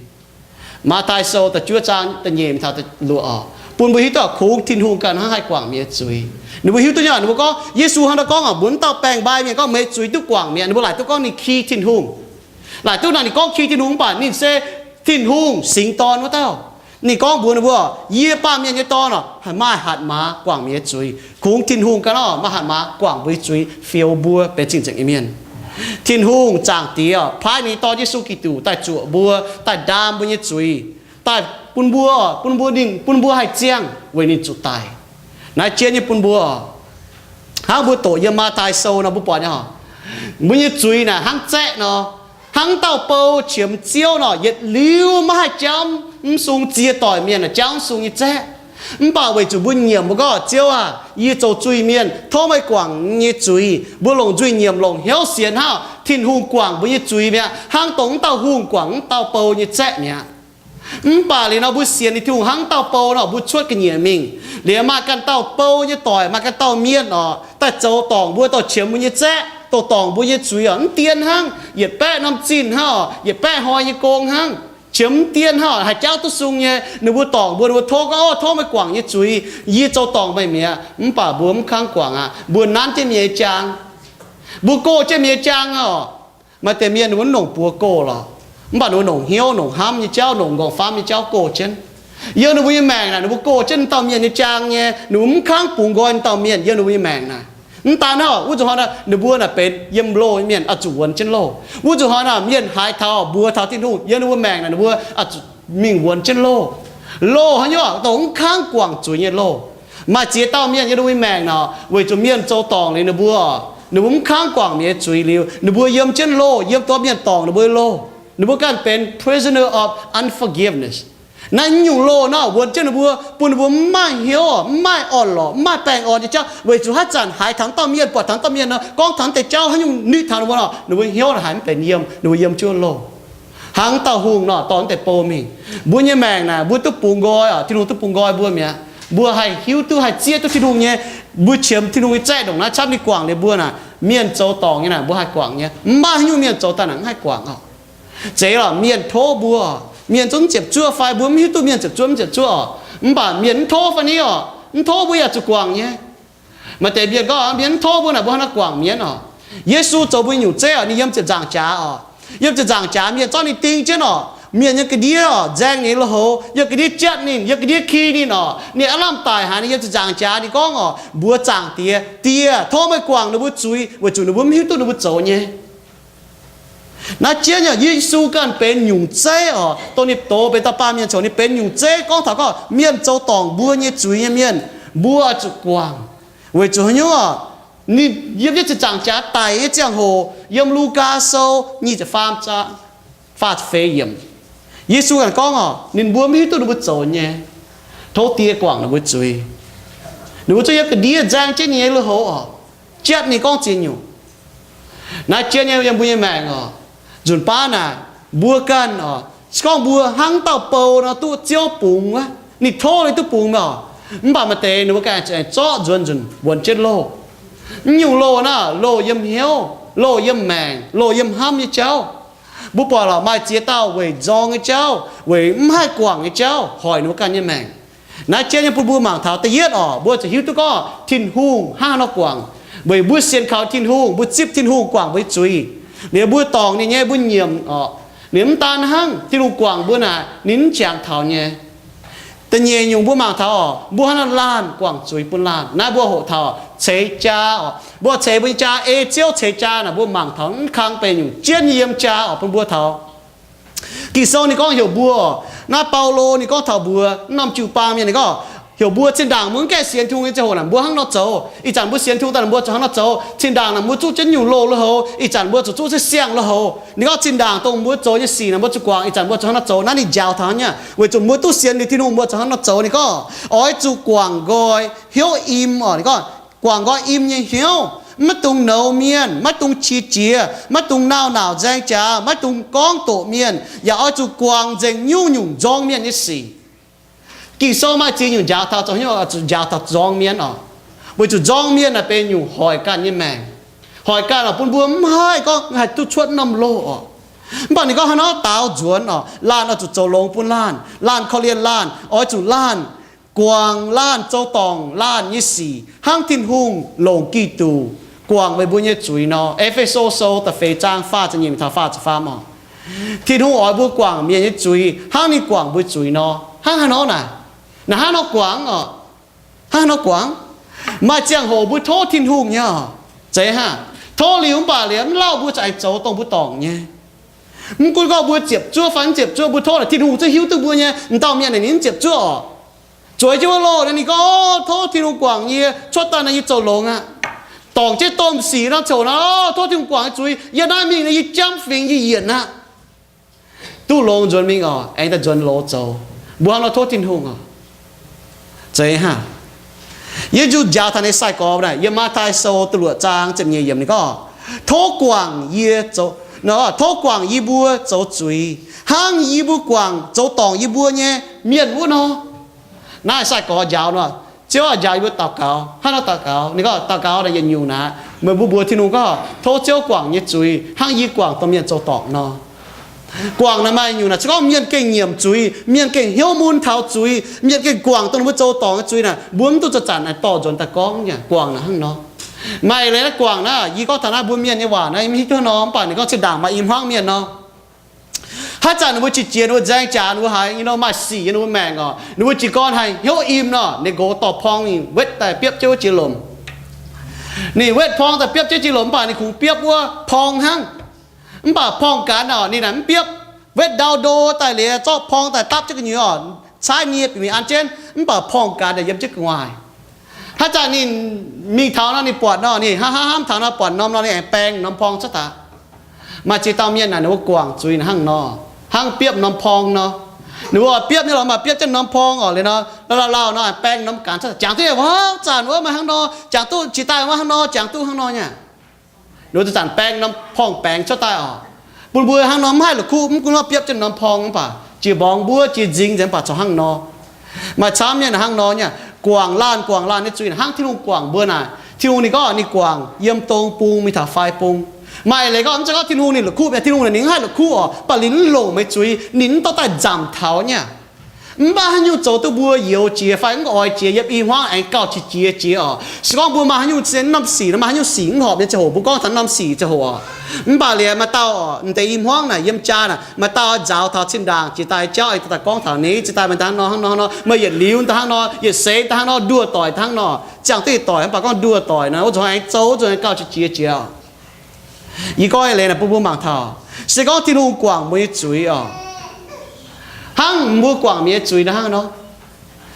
Matv^tai Sou da'juov zaang da'nyeic taux da'luoqc oc, bun mbuo hiuv duqv kungx Tin-Hungh ganh hnangv haih guangc mienh nyei zuiz. Ninh mbuo hiuv duqv nyei, ninh mbuo gorngv, Yesu hnangv naaiv gorngv oc, mbuox mv dauh baengc mbai mienh gorngv, Meih zuiz duqv guangc mi'aqv. Ninh mbuo laaic duqv gorngv ninh ki Tin-Hungh. Laaic duqv naaic ninh gorngv ki Tin-Hungh, mv baac ninh se Tin-Hungh singx dorn wuov dauh. Ninh gorngv mbuox ninh mbuo, Yie, Baamh Mienh nyei Dorn oc, haih maaih hatc maaz guangc mienh nyei zuiz. Kungx Tin-Hungh ganh oc, maaih hatc maaz guangc mbuo nyei zuiz, fioux mbuo benx cing-nzengc nyei mienh. Tin-Hungh Zaangc Diex paaiv ninh nyei Dorn Yesu Giduc daaih zuoqc mbuo, daaih ndaam mbuo nyei zuiz, daaih bun mbuo, bun mbuo ninh, bun mbuo haih ziangh weic ninh zuqc daic. Naaiv jienv nyei bun mbuo hnangv mbuo doqc yiem Matv^tai Sou nor mbuo buatc nyei oc, mbuo nyei zuiz naaic hnangv zaeqv nor, hnangv dauh bou qiemx ziouv nor, yietc liuz maiv haih jamv, mv sung ziex doic mienh naaic jamv mv sung nyei zaeqv. Mv baac weic zuqc mbuo nyiemc mbuo gorngv, Ziouv aah! Yie zoux zuiz-mienh, tov meih guangc yie nyei zuiz. Mbuo longc nzuih nyiemc, longc hnyouv sienx hnangv, Tin-Hungh guangc mbuo nyei zuiz mi'aqv, hnangv dongh wuov dauh hungh guangc wuov dauh bou nyei zaeqv mi'aqv. Mv baac liuz nor mbuo sienx liuz Tin-Hungh hnangv dauh bou nor, mbuo cuotv ga'nyiec mingh. Liuz maaih ganh dauh bou nyei doic, maaih ganh dauh mienh oc, daaih zoux dorngc mbuo, dorh qiemx mbuo nyei zaeqv, dorh dorngc mbuo nyei zuiz oc. Mv dien hnangv, yietc baeqv norm zinh hnangv oc, yietc baeqv hnoi nyei gong hnangv, qiemx mv dien hnangv oc, haih jaauv duqv sung nyei. Ninh mbuo dorngc mbuo, ninh mbuo tov gorngv, Ov, tov meih guangc yie nyei zuiz, yie zoux dorngc meih mi'aqv. Mv baac mbuo mv kangv guangc aqv. Mbuo nanv jienv mienh nyei jaang, mbuo goh jienv mienh nyei jaang oc. Maaih deix mienh ninh mbuo mv nongc buoz goh lorqc, mv baac ninh mbuo nongc hnyouv, nongc hnamv nyei jauv, nongc nqorngv-famv nyei jauv goh jienv. Yiem ninh mbuo nyei maengc naaic, ninh mbuo goh jienv dauh mienh nyei jaang nyei, ninh mbuo mv kangv bungx nqoi dauh mienh yiem ninh mbuo nyei maengc naaic. Mv daan hnangv, wuov zuqc hnoi naaic ninh mbuo naaic benx yiem loh nyei mienh oix zuqc wuonx jienv loh. Wuov zuqc hnoi naaic mienh haaix taux mbuox taux Tin-Hungh yiem ninh mbuo maengc naaic, ninh mbuo oix zuqc mingh wuonx jienv loh. Loh haaix nyungc, dongh mv kangv guangc zuiz nyei loh. Maaih ziex dauh mienh yiem ninh mbuo nyei maengc naaic, weic zuqc mienh zoux dorngc liuz ninh mbuo, ninh mbuo mv kangv guangc mienh nyei zuiz liuz, ninh mbuo yiem jienv loh, yiem dongh mienh dorngc ninh mbuo nyei loh. Ninh mbuo ganh benx prisoner of unforgiveness. Naaiv nyungc loh nor wuonx jienv ninh mbuo, bun ninh mbuo mv maaih hnyouv, mv maaih orn-lorqc, mv maaih baengh orn nyei jauv, weic zuqc haaix zanc haiz taux dauh mienh, buatc taux dauh mienh nor, gorngv taux deix jauv haaix nyungc nitv taux ninh mbuo nor, ninh mbuo hnyouv naaic haiz mv benx yiem, ninh mbuo yiem jienv loh. Hnangv dauh hungh nor dorh deix bou mingh. Mbuo nyei maengc naaic mbuo duqv bungx nqoi oc, Tin-Hungh duqv bungx nqoi mbuo mi'aqv. Mbuo haih hiuv duqv, haih zieqv duqv Tin-Hungh nyei, mbuo qiemx Tin-Hungh nyei zaeqv ndongc naaiv camv ninh guangc liuz mbuo naaic, mienh zoux dorngc nyei naaic mbuo haih guangc nyei, mv maaih haaix nyungc mienh zoux daaih naaic mv haih guangc oc. Zeiz lorqc, mienh tov mbuo, mienh zungv ziepc zuoqv fai mbuo mv hiuv duqv mienh ziepc zuoqv mv ziepc zuoqv oc, mv baac mienh mv tov fai ni oc, mv tov mbuo yaac zuqc guangc nyei. Maaih deix mienh gorngv, mienh mv tov mbuo naaic mbuo hnangv naaiv guangc mienh oc. Yesu zoux mbuo nyei nyungc zeiv oc, ninh yiem ziepc nzaangc jaax oc. Yiem ziepc nzaangc jaax mienh zorqv ninh ding jienv oc, mienh yiem ga'ndiev oc nzaeng ninh lui-houx, yiem ga'ndiev jatv ninh, yiem ga'ndiev ki ninh oc. Ninh aav lamh daic haaix, ninh yiem ziepc nzaangc jaax ninh gorngv oc, mbuox Zaangc Diex, Diex, tov meih guangc ninh mbuo zuiz, weic zuqc ninh mbuo mv hiuv duqv ninh mbuo zoux nyei. Naaiv jienv nyei Yesu ganh benx nyungc zeiv oc, dongh ninh doz benx dauh baamh mienh coc, ninh benx nyungc zeiv gorngv taux gorngv mienh zoux dorngc mbuo nyei zuiz nyei mienh, mbuo oix zuqc guangc. Weic zuqc haaix nyungc oc? Ninh yiem jienv ziepc nzaangc jaax daic nyei ziangh hoc, yiem Lugaa Sou nyic ziepc faam zaang faah ziepc feix yiemc, Yesu ganh gorngv oc, ninh mbuo mv hiuv duqv ninh mbuo zoux nyei. Tov Diex guangc ninh mbuo zuiz. Ninh mbuo zungv yiem ga'ndiev nzaeng jienv ninh nyei lui-houx oc, jatv ninh gorngv ziex nyungc. Naaiv jienv nyei yiem mbuo nyei maengc oc, nzunc baav naaic, mbuo ganh oc, se gorngv mbuo hnangv dauh bou nor duqv Ziouv bungx wuov, ninh tov liuz duqv bungx mi'aqv oc, mv baac maaih deix ninh mbuo ganh aengx zorqv nzuonx nzunc wuonx jienv loh. Mv nyungc loh naaic, loh yiem hnyouv, loh yiem maengc, loh yiem hnamv nyei jauv. Mbuo buatc lorqc, maaih ziex dauh weic nzorng nyei jauv, weic mv haih guangc nyei jauv hoic ninh mbuo ganh nyei maengc. Naaiv jienv nyei bun mbuo mangc taux da'yietv oc, mbuo zuqc hiuv duqv gorngv Tin-Hungh hnangv haaix nor guangc. Weic mbuo sienx kaux Tin-Hungh, mbuo zipv Tin-Hungh guangc mbuo nyei zuiz. Liuz mbuo dorngc ninh nyei, mbuo nyiemc oc. Liuz mv daan hnangv, Tin-Hungh guangc mbuo naaic, ninh mv jangx taux nyei. Da'nyeic nyungc mbuo mangc taux oc, mbuo hnangv nor laanh guangc zuiz bun laanh. Naaiv mbuo hoqc taux ceix jaa oc, mbuo ceix mbuo nyei jaa, ei Ziouv ceix jaa naaic, mbuo mangc taux mv kang benx nyungc jienv nyei yiem jaa oc bun mbuo taux. Ging-Sou ninh gorngv heuc mbuo, naaiv Baulo ninh gorngv taux mbuox norm jiu-baang mienh, ninh gorngv heuc mbuo zinh ndaangc mbuo mv gaengh sienx Tin-Hungh nyei ziangh hoc naaic, mbuo hnangv nor zoux. Ih zanc mbuo sienx Tin-Hungh daaih naaic, mbuo zuqc hnangv nor zoux. Zinh ndaangc naaic mbuo zuqv jienv nyungc loh lui-houx, ih zanc mbuo zuqc zuqv jienv siang lui-houx. Ninh gorngv zinh ndaangc dongh mbuo zoux nyei sic naaic mbuo zuqc guangc, ih zanc mbuo zuqc hnangv nor zoux. Naaiv ninh njaaux taux nyei, weic zuqc mbuo duqv sienx liuz Tin-Hungh mbuo zuqc hnangv nor zoux. Ninh gorngv oix zuqc guangc nqoi hnyouv im oc. Ninh gorngv guangc nqoi im nyei hnyouv, maiv dungx nouz mienh, maiv dungx qiex jiez, maiv dungx nauc-nauc nzaeng jaax, maiv dungx gorngv doqc mienh, yaac oix zuqc guangc nzengc nyungc-nyungc nzorng mienh nyei sic. Ging-Sou maaih ziex nyungc njaaux taux zoux hnyouv, zuqc njaaux taux nzorng mienh oc. Weic zuqc nzorng mienh naaic benx nyungc hoic ganh nyei maengc. Hoic ganh oc, bun mbuo mv haih gorngv haih duqv cuotv norm loh oc. Mv baac ninh gorngv haaix nor daaux nzuonx oc, laanh oix zuqc zoux longx bun laanh, laanh korv-lienh laanh, oix zuqc laanh guangc laanh zoux dorngc laanh nyei sic, hnangv Tin-Hungh longc Giduc guangc meih mbuo nyei zuiz nor. E^fe^so Sou da'feix zaang faah ziepc nyeic taux faah ziepc faam oc. Tin-Hungh oix mbuo guangc mienh nyei zuiz hnangv ninh guangc mbuo zuiz nor. Hnangv haaix nor naaic? Naaic hnangv nor guangc oc. Hnangv haaix nor guangc? Maaih ziangh hoc mbuo tov Tin-Hungh nyei oc. Zeiz hnangv. Tov liuz mv baac liuz mv lauh mbuo za'gengh zoux dongh mbuo dorngc nyei. Mv gunv gorngv mbuo ziepc zuoqv fai mv ziepc zuoqv, mbuo tov naaic Tin-Hungh zungv hiuv duqv mbuo nyei. M'dauh mienh naaic ninh mv ziepc zuoqv oc. Zueiz jienv wuov loh naaic ninh gorngv, Tov Tin-Hungh guangc yie, cuotv daaih naaiv yie zoux longx aqv. Dorngc jienv domh sic nor, coc nor, tov Tin-Hungh guangc yie zuiz, yie naaiv mingh naaic yie jamv fingx, yie yienc aqv. Duqv longx nzuonx mingh oc, aengx daaih nzuonx loz zoux. Mbuo hnangv nor tov Tin-Hungh oc. Zeiz hnangv. Yesu njaaux taux ninh sai-gorx naaic, yiem Matv^tai Sou da'luoqc zaang ziepc nyeic yiemc ninh gorngv, Tov guangc yie zoux, Tov guangc yie mbuo zoux zuiz hnangv yie mbuo guangc zoux dorngc yie mbuo nyei mienh wuov nor. Naaiv sai-gorx njaaux nor, Ziouv njaaux yie mbuo daux gaux. Hnangv nor daux gaux, ninh gorngv daux gaux naaic yietc nyungc naaic, meih mbuo mbuox Tin-Hungh gorngv, tov Ziouv guangc nyei zuiz hnangv yie guangc dongh mienh zoux dorngc nor. Guangc naaic maaih nyungc naaic, se gorngv mienh gengh nyiemc zuiz, mienh gengh hnyouv mun taux zuiz, mienh gengh guangc dongh ninh mbuo zoux dorngc nyei zuiz naaic, mbuo mv duqv zanc-zanc naaic dorh nzuonx daaih gorngv nyei. Guangc naaic hnangv nor. Maaih leiz naaiv guangc naaiv, yie gorngv taux naaiv mbuo mienh nyei waac naaiv, yie mv hiuv duqv hnangv nor, mv baac ninh gorngv zinh ndaangc maaih i hmuangv mienh nor, haaix zanc ninh mbuo qiex jiez, ninh mbuo nzaeng jaax, ninh mbuo haiz nyei nor maaih sic yiem ninh mbuo maengc orqc, ninh mbuo jiez gorn haih hnyouv im nor, ninh nqox dorh porng mingh wetv daaih biopv jienv wuov jiex lomc. Ninh wetv porng daaih biopv jienv jiex lomc, mv baac ninh kungx biopv wuov porng hnangv. Mv baac porng-gaanx orqc, ninh naaic mv biopv, wetv ndau ndo daaih liuz zorqv porng daaih dapv jienv gu'nyuoz orqc, caaiv nie bieqc mingh an jienv, mv baac porng-gaanx naaic yiem jienv gu'nguaaic. Haaix zanc ninh mingh taux nor, ninh buatc nor, ninh hnamv hnamv taux nor, buatc norm nor, ninh aengx baeng norm porng cuotv daaih. Maaih ziex dauh mienh naaic, ninh mbuo guangc zuiz naaic hnangv nor, hnangv biopv norm porng nor. Ninh mbuo biopv nyei lorqc, maaih biopv jienv norm porng orqc liuz nor, lauh lauh lauh nor, baeng norm gaanx cuotv daaih. Jangx duqv nyei, haaix zanc wuov meih hnangv nor, jangx duqv jiex daaih wuov hnangv nor, jangx duqv hnangv nor nyei. Ninh mbuo zanc-zanc baeng norm porng baengx cuotv daaih orqc, bun mbuo hnangv nor mv haih la'kuqv, mv gunv nor biopv jienv norm porng, mv baac jiex mborngx mbuov, jiex nzingx nzengc, mv baac corc hnangv nor. Maaih camv mienh hnangv nor nyei, guangc laanh guangc laanh nyei zuiz hnangv Tin-Hungh guangc mbuo naaic. Tin-Hungh ninh gorngv ninh guangc yiem dong bung mingh taux fai bung. Maaih leiz gorngv mv zeiz gorngv Tin-Hungh ninh la'kuqv mi'aqv. Tin-Hungh ninh mv haih la'kuqv orqc, mv baac ninh mv longc meih zuiz, ninh mv dorh daaih nzamc taux nyei. Mv baac haaix nyungc zoux duqv mbuo youz jiex fai mv oix jiex, yiem i hmuangv aengx gauh qiex jiez jiex orqc. Se gorngv mbuo maaih haaix nyungc norm sic, maaih haaix nyungc sic mv horpc nyei ziangh hoc, mbuo gorngv taux norm sic ziangh hoc orqc. Mv baac liuz maaih dauh orqc, m'deix i hmuangv naaic yiem jaa naaic, maaih dauh nzaaux taux zinh ndaangc jiex daaih jauv, aengx daaih gorngv taux ninh, zinh daaih meih daaih hnangv nor hnangv nor hnangv nor, meih yietc liuz daaih hnangv nor, yietc seix daaih hnangv nor, nduoh doic daaih hnangv nor, ziangh duqv doic, mv baac gorngv nduoh doic nor, wuov zuqc aengx zoux, wuov zuqc aengx gauh qiex jiez jiex orqc. Yie gorngv nyei leiz naaic bun mbuo mangc taux, se gorngv Tin-Hungh guangc mbuo nyei zuiz orqc, hnangv mbuo guangc mienh nyei zuiz nor hnangv nor.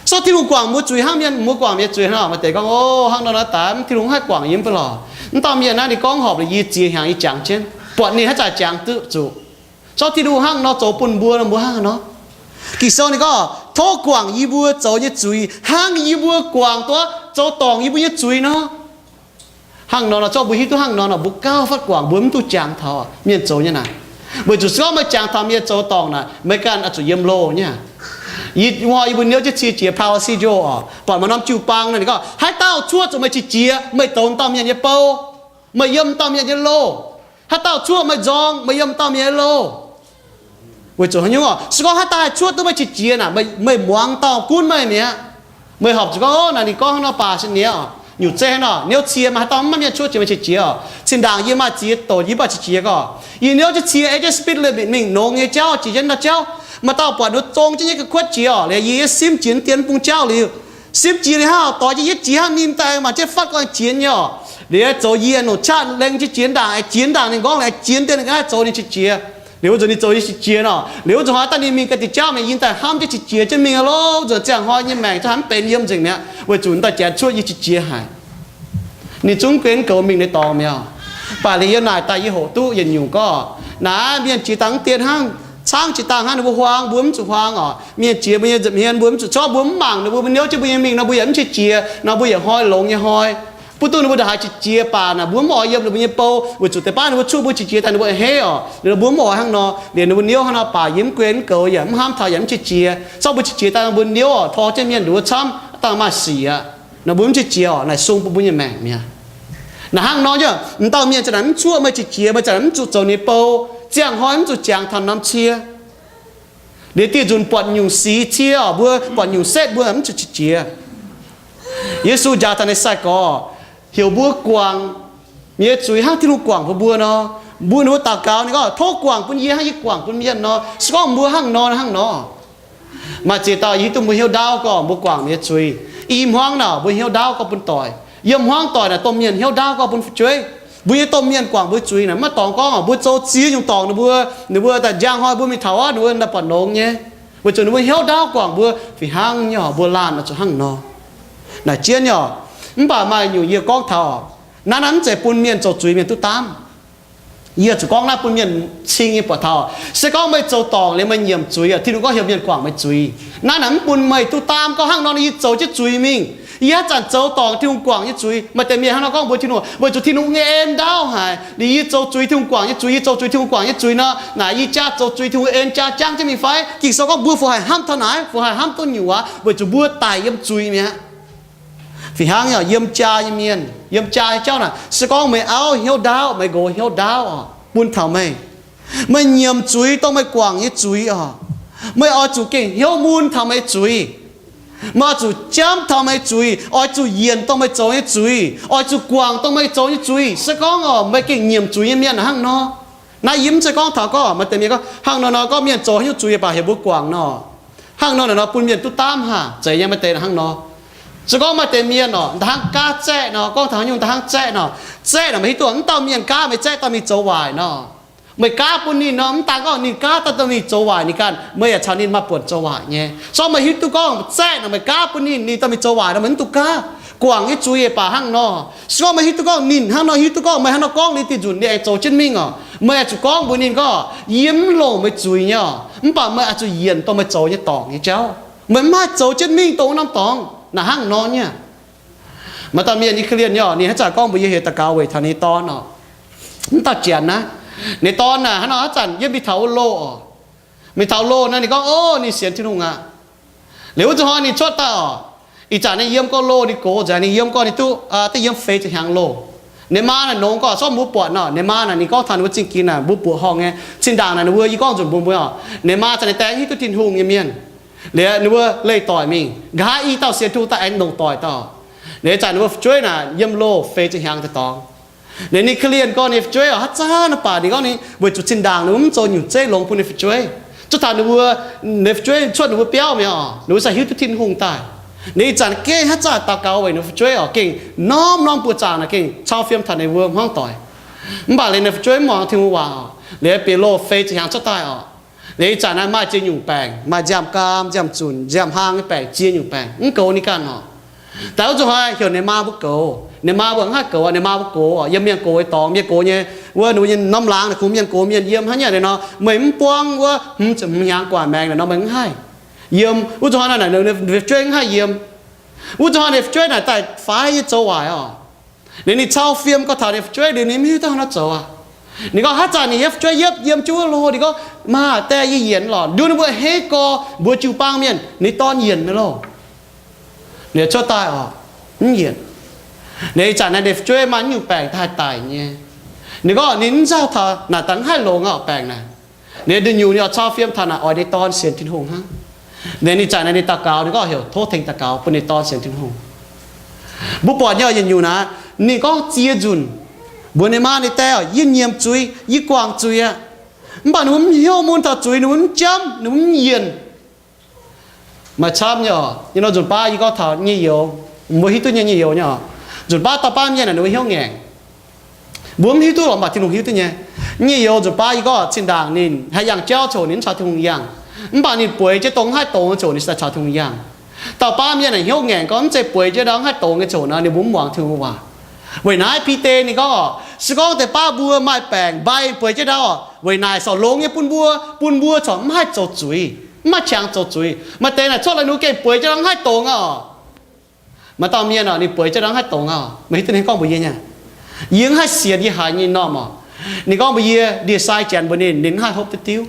Se gorngv Tin-Hungh guangc mbuo zuiz hnangv mienh, mbuo guangc mienh nyei zuiz hnangv nor, maaih deix gorngv, o, hnangv nor naaiv daaih Tin-Hungh mv haih guangc yie mv baac lorqc. Mv dauh mienh naaiv ninh gorngv horpc liuz yie ziex hnyangx yie jangx jienv, buatc ninh haaix zanc jangx duqv zuqc. Se gorngv Tin-Hungh hnangv nor zoux bun mbuo nor, mbuo hnangv nor. Ging-Sou ninh gorngv, tov guangc yie mbuo zoux nyei zuiz hnangv yie mbuo guangc duqv zoux dorngc yie mbuo nyei zuiz nor. Hnangv nor nor, zorqv mbuo hiuv duqv hnangv nor nor, mbuo gauh fatv guangc, mbuo mv duqv jangx taux mienh zoux nyei naaic. Weic zuqc se gorngv meih jangx taux mienh zoux dorngc naaic, meih ganh oix zuqc yiem loh nyei. Yie, yie mbuo niouv jienv cie jiex Palo Alto orqc, buatc maaih norm jiu-baang nor, ninh gorngv, haaix dauh cuotv zuqc meih qiex jiez, meih douz dauh mienh nyei bou, meih yiem dauh mienh nyei loh. Haaix dauh cuotv meih nzorng, meih yiem dauh mienh nyei loh. Weic zuqc haaix nyungc orqc? Se gorngv haaix dauh haih cuotv duqv meih qiex jiez naaic, meih, meih muangx dauh gunv meih mi'aqv. Meih horpc zuqc gorngv, o, naaic ninh gorngv hnangv nor baac se niev orqc, nyungc zeiv hnangv nor, niouv cie maaih haaix dauh mv maaih mienh cuotv jiex meih qiex jiez orqc. Cin-ndaangc yie maaih ziex doc yie mv baac qiex jiez gorqc. Yie niouv jienv cie ei jienv speed limit mingh nongx nyei jauv jiex jienv ndau jauv. Maaih dauh buatc ninh zong jienv nyei ga'kuotv jiex orqc, liuz yie simv jiex dien bung jauv liuz, simv jiex liuz hnangv orqc, doix jienv yietv jiex hnangv ninh daaih mangc jienv fatv gorngv jiex nyei orqc. Liuz zoux yie nongc qaqv lengh jienv jiex ndaangc, jiex ndaangc ninh nqorngv liuz jiex dien ninh ga'naaiv zoux ninh qiex jiez. Liuz wuov nzunc ninh zoux yie qiex jiez nor, liuz wuov nzunc hnoi daaih ninh mingh ga'diex jauv mingh, yie daaih hnamv jienv qiex jiez jienv mingh lo. Wuov nzunc ziangh hnoi nyei maengc zungv haiz mv benx yiem nzengc mi'aqv, weic zuqc ninh daaih janx cuotv yie qiex jiez haic. Ninh zungv guen goux mingh nyei dorngx mi'aqv. Mv baac liuz yiem naaic daaih yie hoqc duqv yietc nyungc gorngv, naaiv mienh jiex dangh mv dien hnangv, caangv jiex dangh hnangv, ninh mbuo huaang mbuo mv zuqc huaang orqc. Mienh jiex mbuo nyei nza'hmien mbuo mv zuqc corv, mbuo mv mangc ninh mbuo, mbuo niouv jienv mbuo nyei mingh nor, mbuo yaac mv qiex jiez nor, mbuo yaac hnoi longx nyei hnoi. Mv baac duqv ninh mbuo ndongc haaix qiex jiez baac naaic, mbuo mv oix yiem ninh mbuo nyei bou, weic zuqc deix baav ninh mbuo cuotv mbuo qiex jiez daaih ninh mbuo a'hneiv orqc. Liuz mbuo mv oix hnangv nor, liuz ninh mbuo niouv hnangv nor baac yie mv guen mv goux, yaac mv hnamv taux, yaac mv qiex jiez. Corv mbuo qiex jiez daaih nor mbuo niouv orqc, tor jienv mienh nduov camv, dangh maaih sic aqv. Nor mbuo mv qiex jiez orqc, naaic sung bun mbuo nyei maengc mi'aqv. Naaic hnangv nor, mv dauh mienh zanc naaic mv cuotv meih qiex jiez, meih zanc naaic mv zuqc zoux ninh bou, ziangh hnoi mv zuqc jangx taux norm cie. Liuz dieh nzunc buatc nyungc sic cie orqc, mbuo buatc nyungc setv mbuo mv zuqc qiex jiez. Yesu njaaux taux ninh sai-gorx heuc mbuo guangc mienh nyei zuiz hnangv Tin-Hungh guangc bun mbuo nor. Mbuo, ninh mbuo daux gaux ninh gorngv, tov guangc bun yie hnangv yie guangc bun mienh nor. Se gorngv mbuo hnangv nor, hnangv nor, maaih ziex dauh yie hiuv duqv mbuo hnyouv ndaauv gorngv mbuo guangc mienh nyei zuiz. I hmuangv naaic mbuo hnyouv ndaauv gorngv bun doic. Yiem hmuangv doic naaic domh mienh hnyouv ndaauv gorngv bun fu'jueiv. Mbuo nyei domh mienh guangc mbuo zuiz naaic maiv dorngx gorngv mbuo zoux ziex nyungc dorngc ninh mbuo, ninh mbuo daaih njang hnoi mbuo mingh taux aqv, ninh mbuo daaih buatc longx nyei. Weic zuqc ninh mbuo hnyouv ndaauv guangc mbuo fih hnangv nyei orqc, mbuo laanh oix zuqc hnangv nor. Naaic jienv nyei orqc. Mv baac maaih nyungc yie gorngv taux, naaiv naaiv mv zeiz bun mienh zoux zuiz mienh duqv daamv. Yie zuqc gorngv naaiv bun mienh cing nyei buatc taux, se gorngv meih zoux dorngc liuz meih nyiemc zuiz, Tin-Hungh gorngv heuc mienh guangc meih zuiz. Naaiv naaic mv bun meih duqv daamv gorngv hnangv nor yie zoux jienv zuiz mingh. Yie haaix zanc zoux dorngc Tin-Hungh guangc nyei zuiz? Maaih deix mienh hnangv nor gorngv mbuox Tin-Hungh, weic zuqc Tin-Hungh nyei en ndaauv haic. Liuz yie zoux zuiz Tin-Hungh guangc nyei zuiz, yie zoux zuiz Tin-Hungh guangc nyei zuiz nor, naaic yie jaa zoux zuiz Tin-Hungh en jaa jangv jienv mingh fai? Ging-Sou gorngv mbuo fungc haih hnamv taux naaic, fungc haih hnamv duqv nyungc aqv, weic zuqc mbuo daic yiem zuiz mi'aqv. Fih hnangv nyei yiem jaa nyei mienh, yiem jaa nyei jauv naaic, se gorngv meih auv hnyouv ndaauv, meih nqox hnyouv ndaauv oc, bun taux meih. Meih nyiemc zuiz dongh meih guangc nyei zuiz oc. Meih oix zuqc gengh hnyouv mun taux meih zuiz. Meih oix zuqc jamv taux meih zuiz, oix zuqc yienc dongh meih zoux nyei zuiz, oix zuqc guangc dongh meih zoux nyei zuiz. Se gorngv oc, meih gengh nyiemc zuiz nyei mienh hnangv nor. Naaiv yie mv zeiz gorngv taux gorngv maaih deix mienh gorngv hnangv nor nor, gorngv mienh zoux haaix nyungc zuiz baac heuc mbuo guangc nor, hnangv nor naaic nor bun mienh duqv daamv haac, zeiz nyei, maaih deix hnangv nor. Se gorngv maaih deix mienh oc, nda hnangv gaav zaeqv nor, gorngv taux haaix nyungc nda hnangv zaeqv nor, zaeqv naaic meih hiuv duqv, mv dauh mienh gaav meih zaeqv daaih mingh zoux waaic nor, meih gaav bun ninh nor, mv daan gorngv ninh gaav daaih daaih mingh zoux waaic ninh ganh, meih yaac caux ninh maaih buonc zoux waaic nyei. Se gorngv meih hiuv duqv gorngv zaeqv naaic meih gaav bun ninh, ninh daaih mingh zoux waaic nor, meih mv dungx gaav. Guangc nyei zuiz baac hnangv nor. Se gorngv meih hiuv duqv gorngv ninh hnangv nor, hiuv duqv gorngv meih hnangv nor gorngv ninh, dinh nzunc ninh aengx zoux jienv mingh oc, meih oix zuqc gorngv mbuox ninh gorngv, yie mv longc meih zuiz nyei oc, mv baac meih oix zuqc yienc dongh meih zoux nyei dorngc nyei jauv. Meih mv haih zoux jienv mingh dongh wuov norm dorngx. Naaic hnangv nor nyei. Maaih dauh mienh nyei korv-lienh nyei oc, ninh haaix zanc gorngv mbuox yie heuc daux gaux weic taux ninh nyei dorn oc. Mv dauh janx naaiv, ninh dorn naaic hnangv nor haaix zanc yiem mingh taux wuov loh oc. Mingh taux loh nor ninh gorngv, ov, ninh sienx Tin-Hungh aqv. Liuz wuov zuqc hnoi ninh cuotv daaih oc, ih zanc ninh yiem gorx loh, ninh gox nzengc, ninh yiem gorx ninh duqv, aa, da'yiem feix ziepc hnyangx loh. Ninh maa naaic nongx gorngv, sortv mbuo buatc nor, ninh maa naaic ninh gorngv taux ninh mbuo zingh ginx naaic, mbuo buoqc horngh nyei. Cin-ndaangc naaic ninh mbuo, yie gorngv nzunc mbuox mbuo oc, ninh maa zanc ninh daaih hiuv duqv Tin-Hungh nyei mienh. Liuz ninh mbuo leih doic mingh, nqa'haav i dauh sienx Tin-Hungh daaih aengx longc doic dauh. Liuz ih zanc ninh mbuo fu'jueiv naaic yiem loh feix ziepc hnyangx deix dorngx. Liuz ninh korv-lienh gorngv ninh fu'jueiv oc, haaix zanc naaic baac ninh gorngv ninh weic zuqc cin-ndaangc ninh mbuo mv zoux nyungc zeiv longx bun ninh fu'jueiv. Zuov taux ninh mbuo, ninh fu'jueiv cuotv ninh mbuo biauv mi'aqv oc, ninh mbuo sai hiuv duqv Tin-Hungh daaih. Liuz ih zanc gengh haaix zanc daux gaux weic ninh fu'jueiv oc, gengh norm-norm buoz-zaangc naaic gengh cau fiem taux ninh mbuo hmuangv doic. Mv baac liuz ninh fu'jueiv mv muangx Tin-Hungh waac oc, liuz bieqc loh feix ziepc hnyangx cuotv daaih oc. Liuz ih zanc naaiv maaih ziex nyungc baengc, maaih nziaamv-gaam, nziaamv-zunc, nziaamv-hlaang nyei baengc, ziex nyungc baengc, mv goux ninh ganh oc. Daaih wuov zuqc hnoi heuc ninh maa mbuo goux, ninh maa mbuo mv haih goux, ninh maa mbuo gox oc, yiem mienh gox nyei dorngx, mienh gox nyei, wuov ninh mbuo nyei norm laangz naaic kungx mienh gox mienh yiem hnangv nyei nor, meih mv buangv wuov hmz ziepc hmz hnyangx gu'nguaaic maengx naaic nor meih mv haih yiem. Wuov zuqc hnoi naaic ninh fu'jueiv mv haih yiem. Wuov zuqc hnoi ninh fu'jueiv naaic daaih faix nyei zoux waaic oc. Liuz ninh cau fiem gorngv taux ninh fu'jueiv liuz ninh mv hiuv duqv hnangv nor zoux aqv. Ninh gorngv haaix zanc ninh nyei fu'jueiv yietv yiem jienv wuov loh, ninh gorngv, maa, diex, yie yienc lorqc, nduov ninh mbuo hei gorx mbuox jiu-baang mienh ninh dorn yienc meih loh. Ninh cuotv daaih oc, mv yienc. Liuz ih zanc naaiv ninh fu'jueiv maaih nyungc baengc daaih haih daic nyei. Ninh gorngv ninh mv nzauh taux naaic daaih mv haih longx aqv baengc naaic. Liuz ninh nyungc ninh oix cau fiem taux naaic oix ninh dorn sienx Tin-Hungh hnangv. Liuz ninh zanc naaic ninh daux gaux, ninh gorngv heuc tov tengx daux gaux bun ninh dorn sienx Tin-Hungh. Mbuo buatc nyei yietc nyungc naaic, ninh gorngv ziex nzunc mbuox ninh maa ninh dae oc, yie nyiemc zuiz, yie guangc zuiz aqv. Mv baac ninh mbuo mv hnyouv mun taux zuiz, ninh mbuo mv jamv, ninh mbuo mv yienc. Maaih camv nyei oc. Nyei nor nzunc baav yie gorngv taux nyei youz, mbuo hiuv duqv nyei, nyei youz nyei oc. Nzunc baav dauh baav mienh naaic ninh mbuo hnyouv ngaengc. Mbuo mv hiuv duqv lorqc, mv baac Tin-Hungh hiuv duqv nyei. Nyei youz nzunc baav yie gorngv cin-ndaangc ninh haih yangh jauv coc ninh mv caux Tin-Hungh yangh. Mv baac ninh bueix jienv dongh mv haih dongz coc ninh daaih caux Tin-Hungh yangh. Dauh baav mienh naaic hnyouv ngaengc gorngv mv zeiz bueix jienv ndau mv haih dongz nyei coc nor ninh mbuo mv muangx Tin-Hungh waac. Weic naaiv Bide ninh gorngv oc, se gorngv deix baav mbuo maaih baengc mbai bueix jienv ndau oc, weic naaic corc longx nyei bun mbuo, bun mbuo corc mv haih zoux zuiz, mv maaih qangx zoux zuiz. Maaih deix naaic cuotv la'nuc gengh bueix jienv ndau mv haih dongz aqv oc. Maaih dauh mienh oc, ninh bueix jienv ndau mv haih dongz aqv oc. Meih hiuv duqv ninh gorngv mbuox yie nyei, yie mv haih sienx yie haiz nyei norm oc. Ninh gorngv mbuox yie, ndie-sai janx mbuox ninh, ninh mv haih hopv duqv diuv.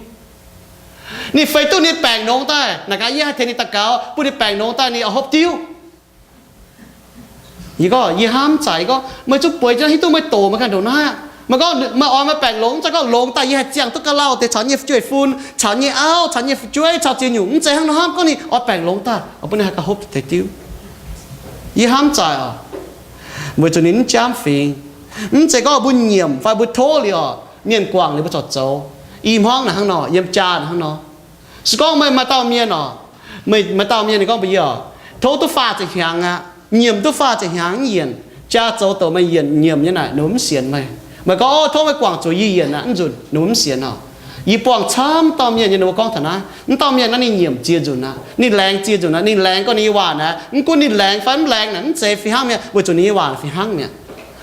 Ninh feix duqv ninh baengc nongx daaih, naaic gaax yie haih tengx ninh daux gaux bun ninh baengc nongx daaih ninh oix hopv diuv. Yie gorngv, yie hnamv zaqc, yie gorngv, meih zungv bueix jienv hiuv duqv meih doqc meih ganh ndongc naaiv aqv. Meih gorngv meih oix meih baengc longx, mv zeiz gorngv longx daaih yie haih ziangh duqv ga'laauh deix caux nyei fu'jueiv-fun, caux nyei auv, caux nyei fu'jueiv, caux ziex nyungc, mv zeiz hnangv nor hnamv gorngv ninh oix baengc longx daaih oix bun ninh haih gauh hopv deix diuv. Yie hnamv zaqc oc, weic zuqc ninh mv jamv fingx. Mv zeiz gorngv mbuo nyiemc fai mbuo tov liuz oc, mienh guangc liuz mbuo corc zoux. I hmuangv naaic hnangv nor, yiem jaa naaic hnangv nor. Se gorngv meih maaih dauh mienh oc, meih maaih dauh mienh ninh gorngv mbuox yie oc, tov duqv faah ziepc hnyangx aqv, nyiemc duqv faah ziepc hnyangx mv yienc, jaa zoux douc meih yienc nyiemc nyei naaic ninh mbuo mv sienx meih. Meih gorngv, o, tov meih guangc zuqc yie yienc aqv, mv nzunc ninh mbuo mv sienx oc. Yie buangh camv dauh mienh nyei, ninh mbuo gorngv taux naaiv, mv dauh mienh naaiv ninh nyiemc ziex nzunc aqv, ninh laengz ziex nzunc aqv, ninh laengz gorngv ninh nyei waac naaiv, mv gunv ninh laengz fai mv laengz naaic mv zeiz fih hnangv mi'aqv, weic zuqc ninh nyei waac fih hnangv mi'aqv.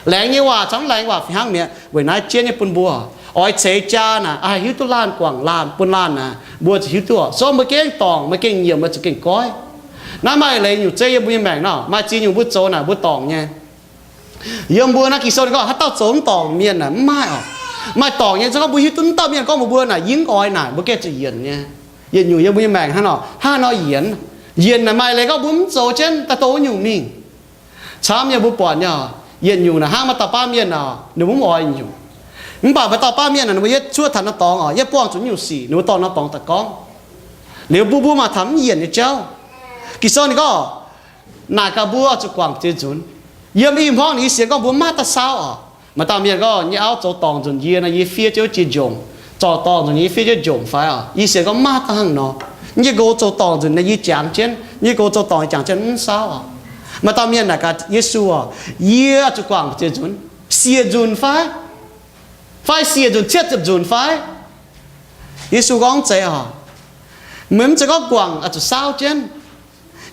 Laengz nyei waac caux mv laengz waac fih hnangv mi'aqv. Weic naaiv jienv nyei bun mbuo oix ceix jaa naaic, haih hiuv duqv laanh guangc laanh bun laanh naaic, mbuo ziouc hiuv duqv oc. So mbuo gengh dorngc, mbuo gengh nyiemc, mbuo ziouc gengh goiv. Naaiv maaih leiz nyungc zeiv yiem mbuo nyei maengc nor, maaih ziex nyungc mbuo zoux naaic mbuo dorngc nyei. Yiem mbuo naaiv Ging-Sou ninh gorngv haaix dauh zoux mv dorngc mienh naaic mv maaih oc. Maaih dorngc nyei, se gorngv mbuo hiuv duqv wuov dauh mienh gorngv mbuox mbuo naaic yie mv oix naaic, mbuo gengh zuqc yienc nyei. Yietc nyungc yiem mbuo nyei maengc hnangv nor, hnangv nor yienc. Yienc naaic maaih leiz gorngv mbuo mv zoux jienv daaih dongh wuov nyungc mingh. Camv nyei mbuo buatc nyei, yietc nyungc naaic hnangv maaih dauh baamh mienh oc, ninh mbuo mv oix nyungc. Mv baac maaih dauh baamh mienh naaic ninh mbuo yietv cuotv taux norm dorngx oc, yietv buangh zuqc nyungc sic, ninh mbuo dorh norm dorngx daaih gorngv. Liuz mbuo mbuo mangc taux mv yienc nyei jauv. Ging-Sou ninh gorngv naaic gaax mbuo oix zuqc guangc ziex nzunc. Yiem ih hnoi ninh yie sienx gorngv mbuo mv maaih daaih saauv oc. Maaih dauh mienh gorngv, nyei auv zoux dorngc nzunc yie nor, yie fiev jienv wuov jiex njongc. Zorc dorngc nzunc yie fiev jienv njongc fai oc. Yie sienx gorngv mv maaih daaih hnangv nor. Nyei nqox zoux dorngc nzunc naaic yie jangx jienv, nyei nqox zoux dorngc yie jangx jienv mv saauv oc. Maaih dauh mienh naaic gaax Yesu oc, yie oix zuqc guangc ziex nzunc, siec nzunc fai? Fai siec nzunc, cietv ziepc nzunc fai? Yesu gorngv mv zeiz oc. Meih mv zeiz gorngv guangc oix zuqc saauv jienv.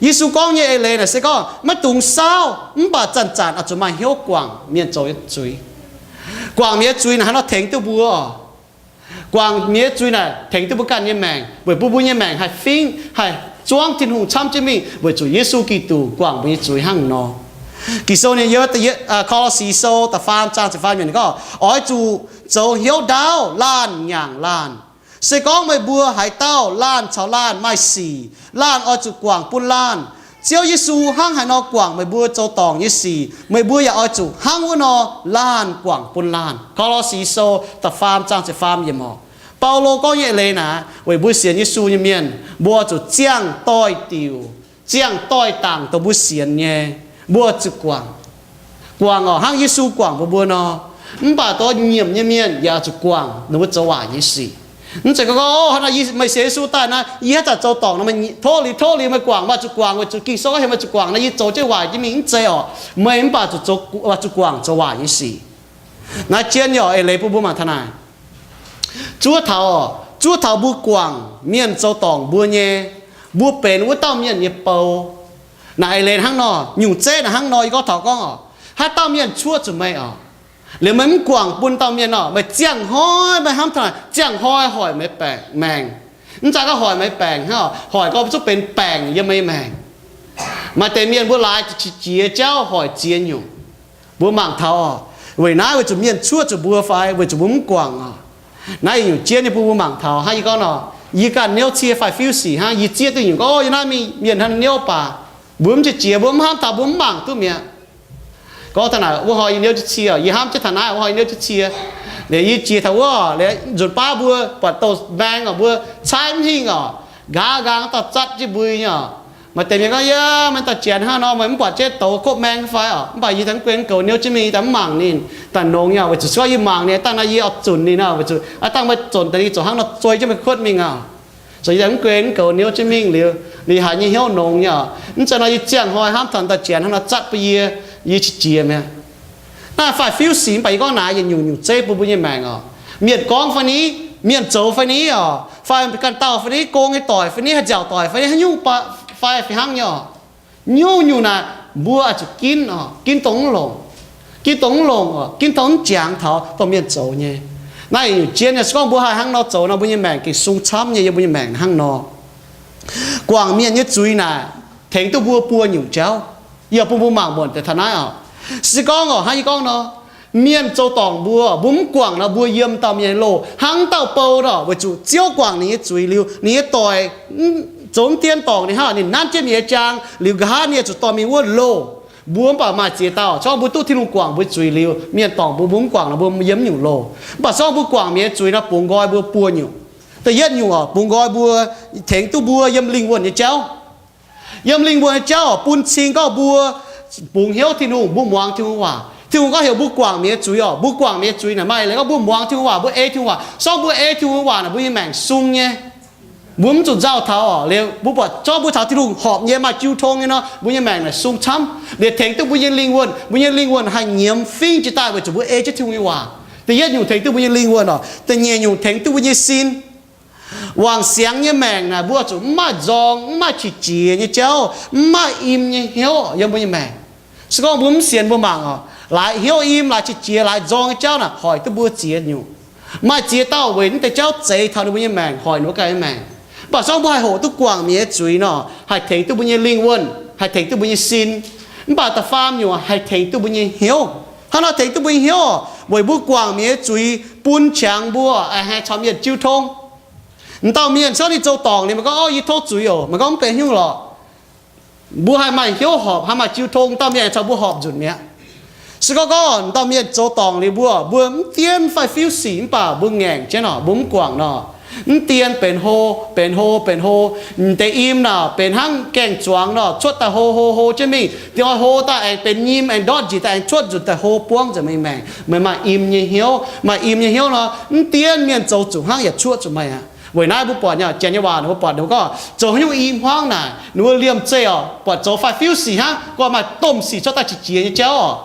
Yesu gorngv nyei eix leiz naaic se gorngv maiv dungx saauv, mv baac zanc-zanc oix zuqc maaih hnyouv guangc mienh zoux nyei zuiz. Guangc mienh nyei zuiz naaic hnangv nor tengx duqv mbuo oc. Guangc mienh nyei zuiz naaic tengx duqv mbuo ganh nyei maengc, weic bun mbuo nyei maengc haih fingx, haih zuangv Tin-Hungh camv jienv mingh weic zuqc Yesu Giduc guangc mbuo nyei zuiz hnangv nor. Ging-Sou ninh yiem Ko^lo^si Sou da'faam zaang ziepc faam yiemc ninh gorngv, oix zuqc zoux hnyouv ndaauv laanh nyaangc laanh. Se gorngv meih mbuo haaix dauh laanh caux laanh maaih sic, laanh oix zuqc guangc bun laanh. Ziouv Yesu hnangv haaix nor guangc meih mbuo zoux dorngc nyei sic, meih mbuo yaac oix zuqc hnangv wuov nor laanh guangc bun laanh. Ko^lo^si Sou da'faam zaang ziepc faam yiemc oc. Baulo gorngv nyei eix leiz naaic weic mbuo sienx Yesu nyei mienh, mbuo zuqc ziangh doix-diuc, ziangh doix-dangc dongh mbuo sienx nyei, mbuo zuqc guangc. Guangc oc, hnangv Yesu guangc bun mbuo nor. Mv baac dongh nyiemc nyei mienh yaac zuqc guangc ninh mbuo zoux waaic nyei sic. Mv zeiz gorngv, o, meih sienx Yesu daaih naaiv, yie haaix zanc zoux dorngc nor, meih totally, totally meih guangc, meih zuqc guangc weic zuqc Ging-Sou gorngv heuc meih zuqc guangc nor, yie zoux jienv waaic jienv mingh, mv zeiz oc. Meih mv baac zuqc guangc zoux waaic nyei sic. Naaiv jienv nyei oc, eix leiz bun mbuo mangc taux naaic. Zuov taux, zuov taux mbuo guangc mienh zoux dorngc mbuo nyei, mbuo benx wuov dauh mienh nyei bou. Naaic eix leiz hnangv nor, nyungc zeiv naaic hnangv nor, yie gorngv taux gorngv oc, haaix dauh mienh cuoqv zuqc meih oc, liuz meih mv guangc bun dauh mienh oc, meih ziangh hnoi meih hnamv taux naaic, ziangh hnoi hoic meih baengc maengc. Mv zeiz gorngv hoic meih baengc hnangv oc, hoic gorngv zuqc benx baengc yiem meih nyei maengc. Maaih deix mienh mbuo laaix qiex jiez jauv hoic ziex nyungc. Mbuo mangc taux oc, weic naaiv weic zuqc mienh cuoqv zuqc mbuo fai weic zuqc mbuo mv guangc oc. Naaiv nyungc jienv nyei bun mbuo mangc taux hnangv yie gorngv nor, yie ganh niouv cie fai fiuv sic hnangv, yie zieqv duqv nyungc gorngv, o, yie naaiv mingh mienh hnangv niouv baac mbuo mv qiex jiez, mbuo mv hnamv taux, mbuo mv mangc duqv mi'aqv. Gorngv taux naaic wuov hnoi yie niouv jienv cie, yie hnamv jienv taux naaiv wuov hnoi yie niouv jienv cie. Liuz yie jiex taux wuov, liuz nzunc baav mbuo buatc douh maeng oc, mbuo caaiv mv hingh oc, nqa'haav nqaang dauh zatv jienv mbui nyei oc. Maaih deix mienh gorngv, yie maiv dauh janx hnangv nor, meih mv buatc jienv douz kov maeng fai oc? Mv baac yie daaih mv guen goux niouv jienv mingh, yie daaih mv mangc ninh. Daaih nongx nyei oc, weic zuqc se gorngv yie mangc ninh, dangh naaiv yie oix zunc ninh oc, weic zuqc aav dangh meih zunc daaih ninh zuqc hnangv nor zuei jienv meih kuotv mingh oc. Zuqc yie daaih mv guen mv goux niouv jienv mingh liuz, ninh haiz nyei hnyouv nongx nyei oc. Mv zeiz nor yie ziangh hnoi hnamv taux dauh janx hnangv nor zatv bun yie, yie qiex jiez mi'aqv. Naaiv fai fiuv sic mv baac yie gorngv naaic yietc nyungc nyungc zeiv bun mbuo nyei maengc oc. Mienh gorngv fai ni, mienh zoux fai ni oc, fai ganh dauh fai ni, gong nyei doic fai ni, haaix nziaauc doic fai ni, haaix nyungc fai fih hnangv nyei oc. Nyungc-nyungc naaic mbuo oix zuqc ginv oc, ginv dongh mv longc, ginv dongh mv longc oc, ginv dongh mv jangx taux dongh mienh zoux nyei. Naaiv yietc nyungc jien nyei, se gorngv mbuo haih hnangv nor zoux nor, mbuo nyei maengc gengh sung camv nyei. Yiem mbuo nyei maengc hnangv nor, guangc mienh nyei zuiz naaic tengx duqv mbuo buo nyungc jauv. Yie bun mbuo mangc muonc deix taux naaiv oc. Se gorngv oc, hnangv yie gorngv nor, mienh zoux dorngc mbuo, mbuo mv guangc nor, mbuo yiem dauh mienh nyei loh hnangv dauh bou nor, weic zuqc Ziouv guangc ninh nyei zuiz liuz, ninh nyei doic zoux mv dien dorngc ninh hnangv, ninh nanv jienv mienh nyei jaang liuz, nqa'haav ninh zuqc dorh mingh wuov loh. Mbuo mv baac maaih ziex dauh, se gorngv mbuo duqv Tin-Hungh guangc mbuo zuiz liuz, mienh dorngc mbuo, mbuo mv guangc nor, mbuo yiem mv nyungc loh. Mv baac se gorngv mbuo guangc mienh nyei zuiz nor, bungx nqoi mbuo buo nyungc. Da'yietv nyungc oc, bungx nqoi mbuo, tengx duqv mbuo yiem lingh wuonh nyei jauv. Yiem lingh wuonh nyei jauv oc, bun cing gorngv mbuo bungx hnyouv Tin-Hungh, mbuo muangx Tin-Hungh waac. Tin-Hungh gorngv heuc mbuo guangc mienh nyei zuiz oc, mbuo guangc mienh nyei zuiz naaic maaih eix leiz gorngv mbuo muangx Tin-Hungh waac, mbuo ei Tin-Hungh waac. Se gorngv mbuo ei Tin-Hungh waac naaic, mbuo nyei maengc sung nyei. Mbuo mv zuqc nzauh taux oc. Liuz mbuo buatc, se gorngv mbuo caux Tin-Hungh horpc nyei, maaih jiu tong nyei nor, mbuo nyei maengc naaic sung camv. Liuz tengx duqv mbuo nyei lingh wuonh, mbuo nyei lingh wuonh haih nyiemz fingx jiex daaih weic zuqc mbuo ei jienv Tin-Hungh nyei waac. Da'yietv nyungc tengx duqv mbuo nyei lingh wuonh oc. Da'nyeic nyungc tengx duqv mbuo nyei sin. Wangc siangx nyei maengc naaic, mbuo zuqc mv maaih nzorng, mv maaih qiex jiez nyei jauv, mv maaih im nyei hnyouv yiem mbuo nyei maengc. Se gorngv mbuo mv sienx, mbuo mangc oc, laaix hnyouv im, laaix qiex jiez, laaix nzorng nyei jauv naaic hoic duqv mbuo ziex nyungc. Maaih ziex dauh weic naaiv deix jauv zeix taux ninh mbuo nyei maengc, hoic ninh mbuo ganh nyei maengc. Mv baac se gorngv mbuo haih hoqc duqv guangc mi'aqv nyei zuiz nor, haih tengx duqv mbuo nyei lingh wuonh, haih tengx duqv mbuo nyei sin. Mv baac da'faam nyungc haih tengx duqv mbuo nyei hnyouv. Hnangv nor tengx duqv mbuo nyei hnyouv oc, weic mbuo guangc mi'aqv nyei zuiz bun qangx mbuo aengx haih caux mienh jiu tong. M'dauh mienh se gorngv ninh zoux dorngc liuz, meih gorngv, Orv, yie tov zuiz oc, meih gorngv, Mv benx haaix nyungc lorqc. Mbuo haih maaih hnyouv horpc, haih maaih jiu tong, dauh mienh aengx caux mbuo horpc nzunc mi'aqv. Se gorngv gorngv dauh mienh zoux dorngc liuz mbuo, mbuo mv dien fai fiuv sic mv baac mbuo ngaengc jienv nor, mbuo mv guangc nor, mv dien benx hlo, benx hlo, benx hlo, m'deix im naaic benx hnangv gaeng-zuangx nor, cuotv daaih hlo hlo hlo jienv mingh, dingh oix hlo daaih aengx benx nyim, aengx ndortv njiec daaih aengx cuotv nzunc daaih hlo buangv nzengc meih nyei maengc. Meih maaih im nyei hnyouv, maaih im nyei hnyouv nor, mv dien mienh zoux zuqc hnangv yaac cuotv zuqc meih aqv. Weic naaiv mbuo buatc nyei, janx nyei waac ninh mbuo buatc ninh mbuo gorngv zoux haaix nyungc i hmuangv naaic, ninh mbuo liemh zeih oc, buatc zoux fai fiuv sic hnangv, gorngv maaih domh sic cuotv daaih qiex jiez nyei jauv oc.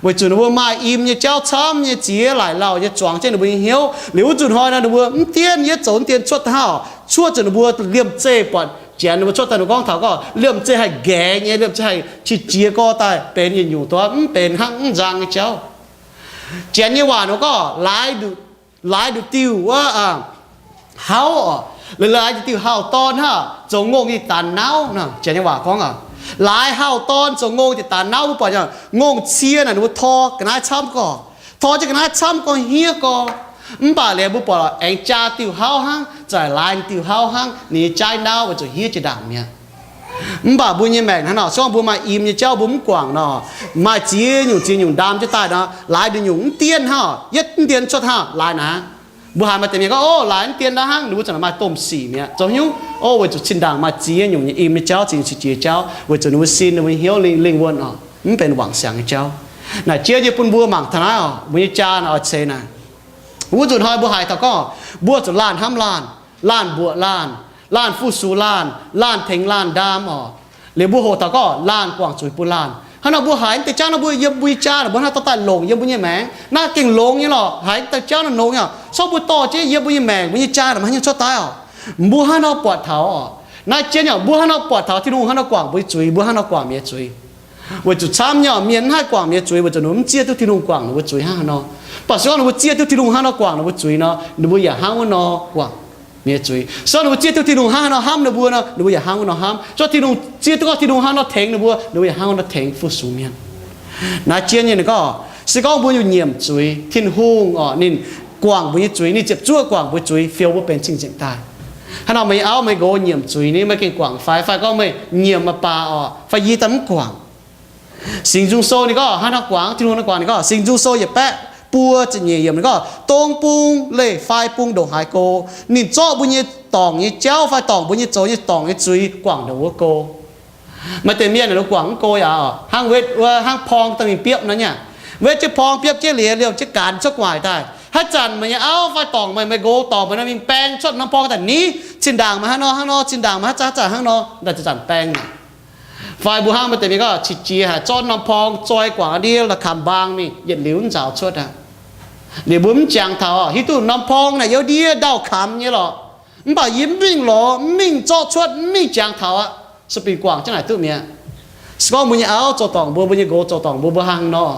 Weic zuqc ninh mbuo maaih im nyei jauv camv nyei ziex laaic lauh nyei zuangx jienv ninh mbuo nyei hnyouv. Liuz wuov nzunc hnoi nor ninh mbuo mv dien, yie zoux mv dien cuotv daaih hnangv oc, cuotv zuqc ninh mbuo liemh zeih buatc janx ninh mbuo cuotv daaih, ninh mbuo gorngv taux gorngv liemh zeih haih nqaengx nyei, liemh zeih haih qiex jiez gorx daaih benx yietc nyungc doz, mv benx hnangv mv nzang nyei jauv. Janx nyei waac ninh mbuo gorngv laaix nduqc, laaix nduqc diuh wuov hauv oc, laaix nduqc diuh hauh dorn hnangv, zoux ngongh nyei daanx nauv nor. Janx nyei waac gorngv oc, laaix hauh dorn zoux ngongh nyei daanx nauv. Mbuo buatc nyei, ngongh cie naaic ninh mbuo tor ga'naaiv camv gorx, tor jienv ga'naaiv camv gorx, hniev gorx. Mv baac liuz mbuo buatc aengx jaa diuh hauv hnangv, za'gengh laaix diuh hauv hnangv, ninh nyei jaaiv nauv weic zuqc hniev jiex ndaangc mi'aqv. Mv baac mbuo nyei maengc hnangv nor, se gorngv mbuo maaih im nyei jauv mbuo mv guangc nor, maaih ziex nyungc ziex nyungc ndaam jienv daaih nor, laaix nduqc nyungc mv dien hnangv, yietv mv dien cuotv hnangv, laaix naaic. Mbuo haiz maaih deix mienh gorngv, Ov, laaix mv dien ndau hnangv, ninh mbuo za'gengh maaih domh sic mi'aqv. Zoux haaix nyungc? Ov, weic zuqc zinh ndaangc maaih ziex nyungc nyei im nyei jauv, ziex nyungc qiex jiez jauv, weic zuqc ninh mbuo sin, ninh mbuo nyei hnyouv, lingh, lingh wuonh oc, mv benx wangc siangx nyei jauv. Naaic jiex nyei bun mbuo mangc taux naaiv oc, mbuo nyei jaa naaic oix ceix naaic. Wuov nzunc hnoi mbuo haiz taux gorngv mbuo zuqc laanh hnamv laanh, laanh mbuoqc laanh, laanh fu-sux laanh, laanh tengx laanh ndaam oc. Liuz mbuo hoqc taux gorngv laanh guangc zuiz bun laanh. Hnangv nor mbuo haiz deix jauv nor, mbuo yiem mbuo nyei jaa naaic mbuo hnangv dorh daaih longc yiem mbuo nyei maengc. Naaiv gengh longx nyei lorqc. Haiz deix jauv naaic longx nyei oc. Se gorngv mbuo dorh jienv yiem mbuo nyei maengc, mbuo nyei jaa naaic mbuo haaix nyungc cuotv daaih oc? Mbuo hnangv nor buatc taux oc. Naaiv jien oc, mbuo hnangv nor buatc taux Tin-Hungh hnangv nor guangc mbuo nyei zuiz, mbuo hnangv nor guangc mi'aqv zuiz. Weic zuqc camv nyei oc, mienh mv haih guangc mi'aqv zuiz weic zuqc ninh mbuo mv zieqv duqv Tin-Hungh guangc ninh mbuo zuiz hnangv haaix nor. Mv baac se gorngv ninh mbuo zieqv duqv Tin-Hungh hnangv nor guangc ninh mbuo zuiz nor, ninh mbuo yaac hnangv wuov nor guangc mi'aqv zuiz. Se gorngv ninh mbuo zieqv duqv Tin-Hungh hnangv haaix nor hnamv ninh mbuo nor, ninh mbuo yaac hnangv wuov nor hnamv. Se gorngv Tin-Hungh zieqv duqv gorngv Tin-Hungh hnangv nor tengx ninh mbuo, ninh mbuo yaac hnangv wuov nor tengx fu-sux mienh. Naaiv jien nyei ninh gorngv, se gorngv mbuo nyungc nyiemc zuiz, Tin-Hungh oc, ninh guangc mbuo nyei zuiz, ninh ziepc zuoqv guangc mbuo zuiz, fioux mbuo benx cing-nzengc daaih. Hnangv nor meih nyei auv meih nqox nyiemc zuiz ni, meih gengh guangc fai? Fai gorngv meih nyiemc meih baac oc, fai yie daaih mv guangc? Singx Nzung Sou ninh gorngv hnangv nor guangc, Tin-Hungh nor guangc ninh gorngv, Singx Nzung Sou yietc baeqv buo ziepc nyeic yiemc ninh gorngv, dong bung leih fai bung ndongc haaix go, ninh zorqv mbuo nyei dorngc nyei jauv fai dorngc mbuo nyei zoux nyei dorngc nyei zuiz guangc ndongc wuov go. Maaih deix mienh ninh guangc mv go yaac hnangv wetv wuov hnangv porng daaih mingh biopv nor nyei. Wetv jienv porng biopv jienv liuz, liemh jienv gaanx cuotv gu'nguaaic daaih. Haaix zanc meih nyei auv fai dorngc meih, meih nqox dorngc meih nor mingh baeng cuotv norm porng daaih ni, zinh ndaangc meih hnangv nor hnangv nor, zinh ndaangc meih haaix zanc haaix zanc hnangv nor, daaih zanc-zanc baeng aqv. Fai mbuo hnangv maaih deix mienh gorngv qiex jiez haic, zorqv norm porng zoi guangc ndie la'kamx mbaang mingh, yietc liuz mv nzaaux cuotv aqv. Liuz mbuo mv jangx taux, hiuv duqv norm porng naaic youh ndie ndau-kamx nyei lorqc. Mv baac yie mv mingh lorz, mv mingh zorqv cuotv, mv mingh jangx taux aqv. Se bingx guangc jienv naaic duqv mi'aqv. Se gorngv mbuo nyei auv zoux dorngc mbuo, mbuo nyei nqox zoux dorngc mbuo, mbuo hnangv nor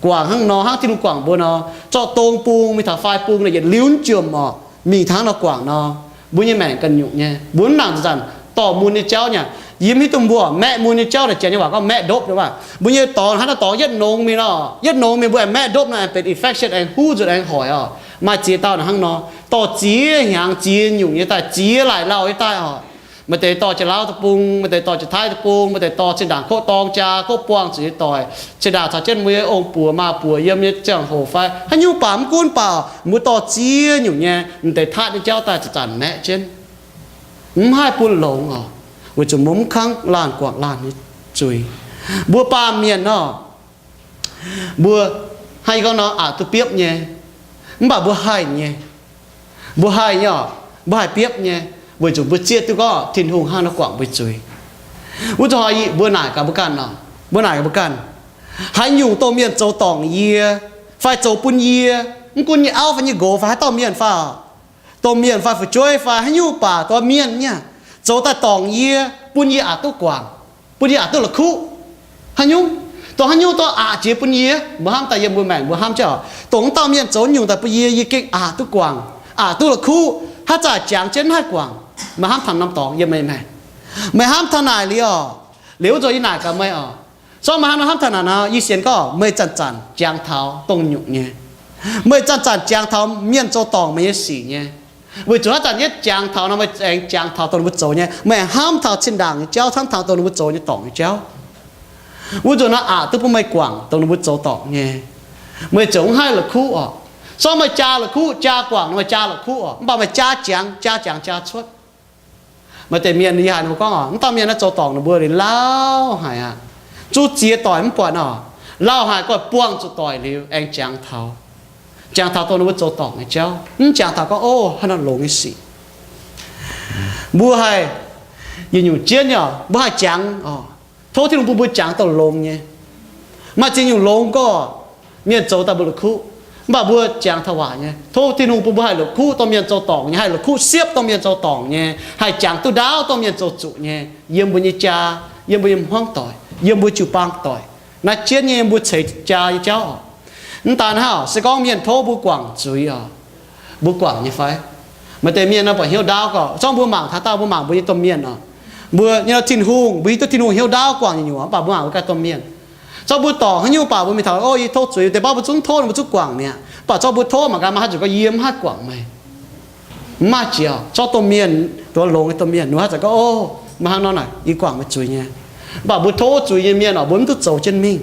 guangc hnangv nor, hnangv Tin-Hungh guangc mbuo nor, zorqv dong bung mingh taux fai bung naaic yietc liuz mv jomc orqc, mingh taux hnangv nor guangc nor, mbuo nyei maengc ganh nyungc nyei. Mbuo mv nangc zanc-zanc dorh mun nyei jauv nyei. Yie mv hiuv duqv mbuo maeqv mun nyei jauv naaic, janx nyei waac gorngv maeqv ndopv nyei waac. Mbuo nyei dorngx hnangv naaiv dorngx yietv nongx mingh nor, yietv nongx mingh mbuo aengx maeqv ndopv nor, aengx benx infection, aengx huv nzunc, aengx hoic orqc. Maaih ziex dauh naaic hnangv nor, dorh ziex hnyangx ziex nyungc nyei daaih, ziex laaic lauh nyei daaih orqc. Maaih deix dorh Janx-Lauv deic-bung, maaih deix dorh Janx-Taiv deic-bung, maaih deix dorh zinh ndaangc kov dorng jaa, kov buangh zuqc nyei doic, zinh ndaangc caux jienv mbuo nyei ong-buoc maa-buoc yiem nyei ziangh hoc fai haaix nyungc baac mv gunv baac, mbuo dorh ziex nyungc nyei m'deix tatv nyei jauv daaih zanc-zanc maeqv jienv. Mv haih bun longx orqc, weic zuqc mbuo mv kangv laanh guangc laanh nyei zuiz. Mbuo baamh mienh nor, mbuo haih gorngv nor aqc duqv biopv nyei, mv baac mbuo haih nyei. Mbuo haih nyei orqc, mbuo haih biopv nyei, weic zuqc mbuo zieqv duqv gorngv Tin-Hungh hnangv nor guangc mbuo zuiz. Wuov zanc hnoi mbuo naaic gaax mbuo ganh nor, mbuo naaic gaax mbuo ganh, haaix nyungc dongh mienh zoux dorngc yie fai zoux bun yie, mv gunv nyei auv fai nyei nqox fai haaix dauh mienh fai, dongh mienh fai fu'jueiv fai haaix nyungc baac dongh mienh nyei, zoux daaih dorngc yie, bun yie aqc duqv guangc, bun yie aqc duqv la'kuqv. Haaix nyungc, dongh haaix nyungc dongh aqc jiex bun yie, mbuo hnamv daaih yiem mbuo maengc mbuo hnamv jienv oc, dongh wuov dauh mienh zoux nyungc daaih bun yie, yie gengh aqc duqv guangc, haaix zanc jangx jienv mv haih guangc. Meih hnamv taux norm dorngx yiem meih maengc. Meih hnamv taux naaic liuz oc, liuz wuov nzunc yie naaic gaax meih oc. Zorqv meih hnangv nor hnamv taux naaic nor, yie sienx gorngv meih zanc-zanc jangx taux dongh nyungc nyei. Meih zanc-zanc jangx taux mienh zoux dorngc meih nyei sic nyei. Weic zuqc haaix zanc yie jangx taux nor, meih aengx jangx taux dongh ninh mbuo zoux nyei. Meih hnamv taux zinh ndaangc nyei jauv, hnamv taux dongh ninh mbuo zoux nyei dorngc nyei jauv. Wuov nzunc nor aqc duqv bun meih guangc dongh ninh mbuo zoux dorngc nyei. Meih ziouc mv haih la'kuqv oc. Zorqv meih jaa la'kuqv, jaa guangc nor meih jaa la'kuqv oc, mv baac meih jaa jangx, jaa jangx jaa cuotv. Maaih deix mienh yie haiz ninh mbuo gorngv oc, mv dauh mienh naaiv zoux dorngc ninh mbuo liuz lauh haic aqv. Zuqc ziex doic mv buatc oc. Lauh haic gorngv buangh zuqc doic liuz aengx jangx taux. Jangx taux dongh ninh mbuo zoux dorngc nyei jauv, mv jangx taux gorngv, ov, haaix nor longx nyei sic. Mbuo haih, yietc nyungc jienv nyei oc, mbuo haih jangx oc. Tov Tin-Hungh bun mbuo jangx dongh longx nyei. Maaih ziex nyungc longx gorqv mienh zoux daaih mbuo la'kuqv, mv baac mbuo jangx taux waaic nyei. Tov Tin-Hungh bun mbuo haih la'kuqv dongh mienh zoux dorngc nyei, haih la'kuqv siepv dongh mienh zoux dorngc nyei, haih jangx duqv ndaauv dongh mienh zoux zuqc nyei, yiem mbuo nyei jaa, yiem mbuo nyei hmuangv doic, yiem mbuo jiu-baang doic, naaiv jienv nyei yiem mbuo ceix jaa nyei jauv oc. Mv daan hnangv, se gorngv mienh tov mbuo guangc zuiz oc, mbuo guangc nyei fai? Maaih deix mienh nor buatc hnyouv ndaauv gorqv, zorqv mbuo mangc taux dauh mbuo mangc mbuo nyei domh mienh oc. Mbuo nyei nor Tin-Hungh, mbuo hiuv duqv Tin-Hungh hnyouv ndaauv guangc nyei nyungc, mv baac mbuo mangc mbuo ganh domh mienh. Zorqv mbuo dorngc haaix nyungc baac mbuo mingh taux, ov, yie tov zuiz, deix baav mbuo zungv tov, mbuo zungv guangc mi'aqv. Mv baac zorqv mbuo tov mangc gaax, maaih haaix zuqc gorngv yie mv haih guangc meih. Mv maaih jiex oc. Zorqv domh mienh duqv longx nyei domh mienh, ninh haaix zanc gorngv, ov, maaih hnangv nor naaic yie guangc meih zuiz nyei. Mv baac mbuo tov zuiz nyei mienh oc, mbuo mv duqv zoux jienv mingh,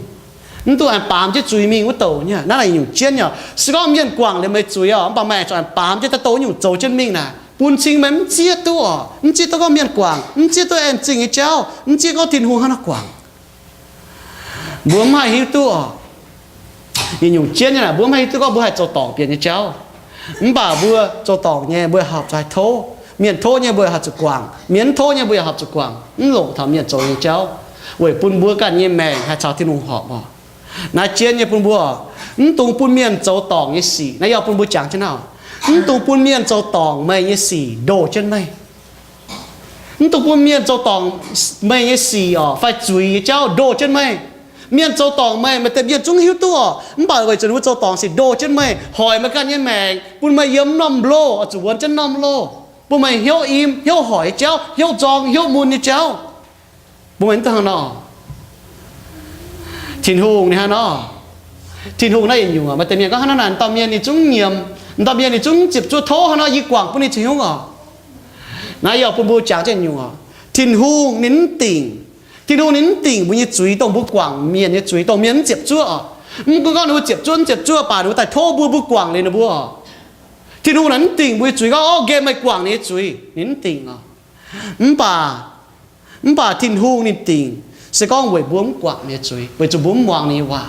mv duqv aengx baamz jienv zuiz mingh wuov douc nyei. Naaiv naaic nyungc jienv nyei oc. Se gorngv mienh guangc liuz meih zuiz oc, mv baac meih aengx zuqc aengx baamz jienv daaih dongh nyungc zoux jienv mingh naaic, bun cing meih mv zieqv duqv oc, mv zieqv duqv gorngv mienh guangc, mv zieqv duqv en zingh nyei jauv, mv zieqv gorngv Tin-Hungh hnangv naaiv guangc. Mbuo mv haih hiuv duqv oc. Yietc nyungc jienv nyei naaic, mbuo mv haih hiuv duqv gorngv mbuo haih zoux dorngc bieqc nyei jauv. Mv baac mbuo zoux dorngc nyei, mbuo horpc zuqc haih tov. Mienh tov nyei mbuo horpc zuqc guangc, mienh mv tov nyei mbuo yaac horpc zuqc guangc, mv longc taux mienh zoux nyei jauv, weic bun mbuo ganh nyei maengc haih caux Tin-Hungh horpc oc. Naaiv jienv nyei bun mbuo mv dungx bun mienh zoux dorngc nyei sic. Naaiv yie bun mbuo jangx jienv naaiv, mv dungx bun mienh zoux dorngc meih nyei sic ndoh jienv meih. Mv dungx bun mienh zoux dorngc meih nyei sic oc, fai zuiz nyei jauv ndoh jienv meih. Mienh zoux dorngc meih, maaih deix mienh zungv hiuv duqv oc, mv baac weic zuqc ninh mbuo zoux dorngc sic ndoh jienv meih, hoic meih ganh nyei maengc, bun meih yiem norm loh oix zuqc wuonx jienv norm loh, bun meih hnyouv im, hnyouv hoic nyei jauv, hnyouv nzorng, hnyouv mun nyei jauv, bun meih mv duqv hnangv nor. Tin-Hungh ninh hnangv nor. Tin-Hungh naaiv yietc nyungc, maaih deix mienh gorngv hnangv naaic, dauh mienh ninh zungv nyiemc, dauh mienh ninh zungv ziepc zuoqv, tov hnangv nor yie guangc bun ninh cingx nyungc oc. Naaiv yie bun mbuo jangx jienv nyungc oc. Tin-Hungh ninh mv dingc. Tin-Hungh ninh mv dingc mbuo nyei zuiz, dongh mbuo guangc mienh nyei zuiz, dongh mienh mv ziepc zuoqv oc. Mv gunv gorngv ninh mbuo ziepc zuoqv mv ziepc zuoqv baac ninh mbuo daaih tov mbuo, mbuo guangc liuz ninh mbuo oc. Tin-Hungh naaic mv dingc mbuo nyei zuiz gorngv, ov, nqemh meih guangc ninh nyei zuiz, ninh mv dingc oc. Mv baac, mv baac Tin-Hungh ninh dingc se gorngv weic mbuo mv guangc ninh nyei zuiz, weic zuqc mbuo mv muangx ninh nyei waac.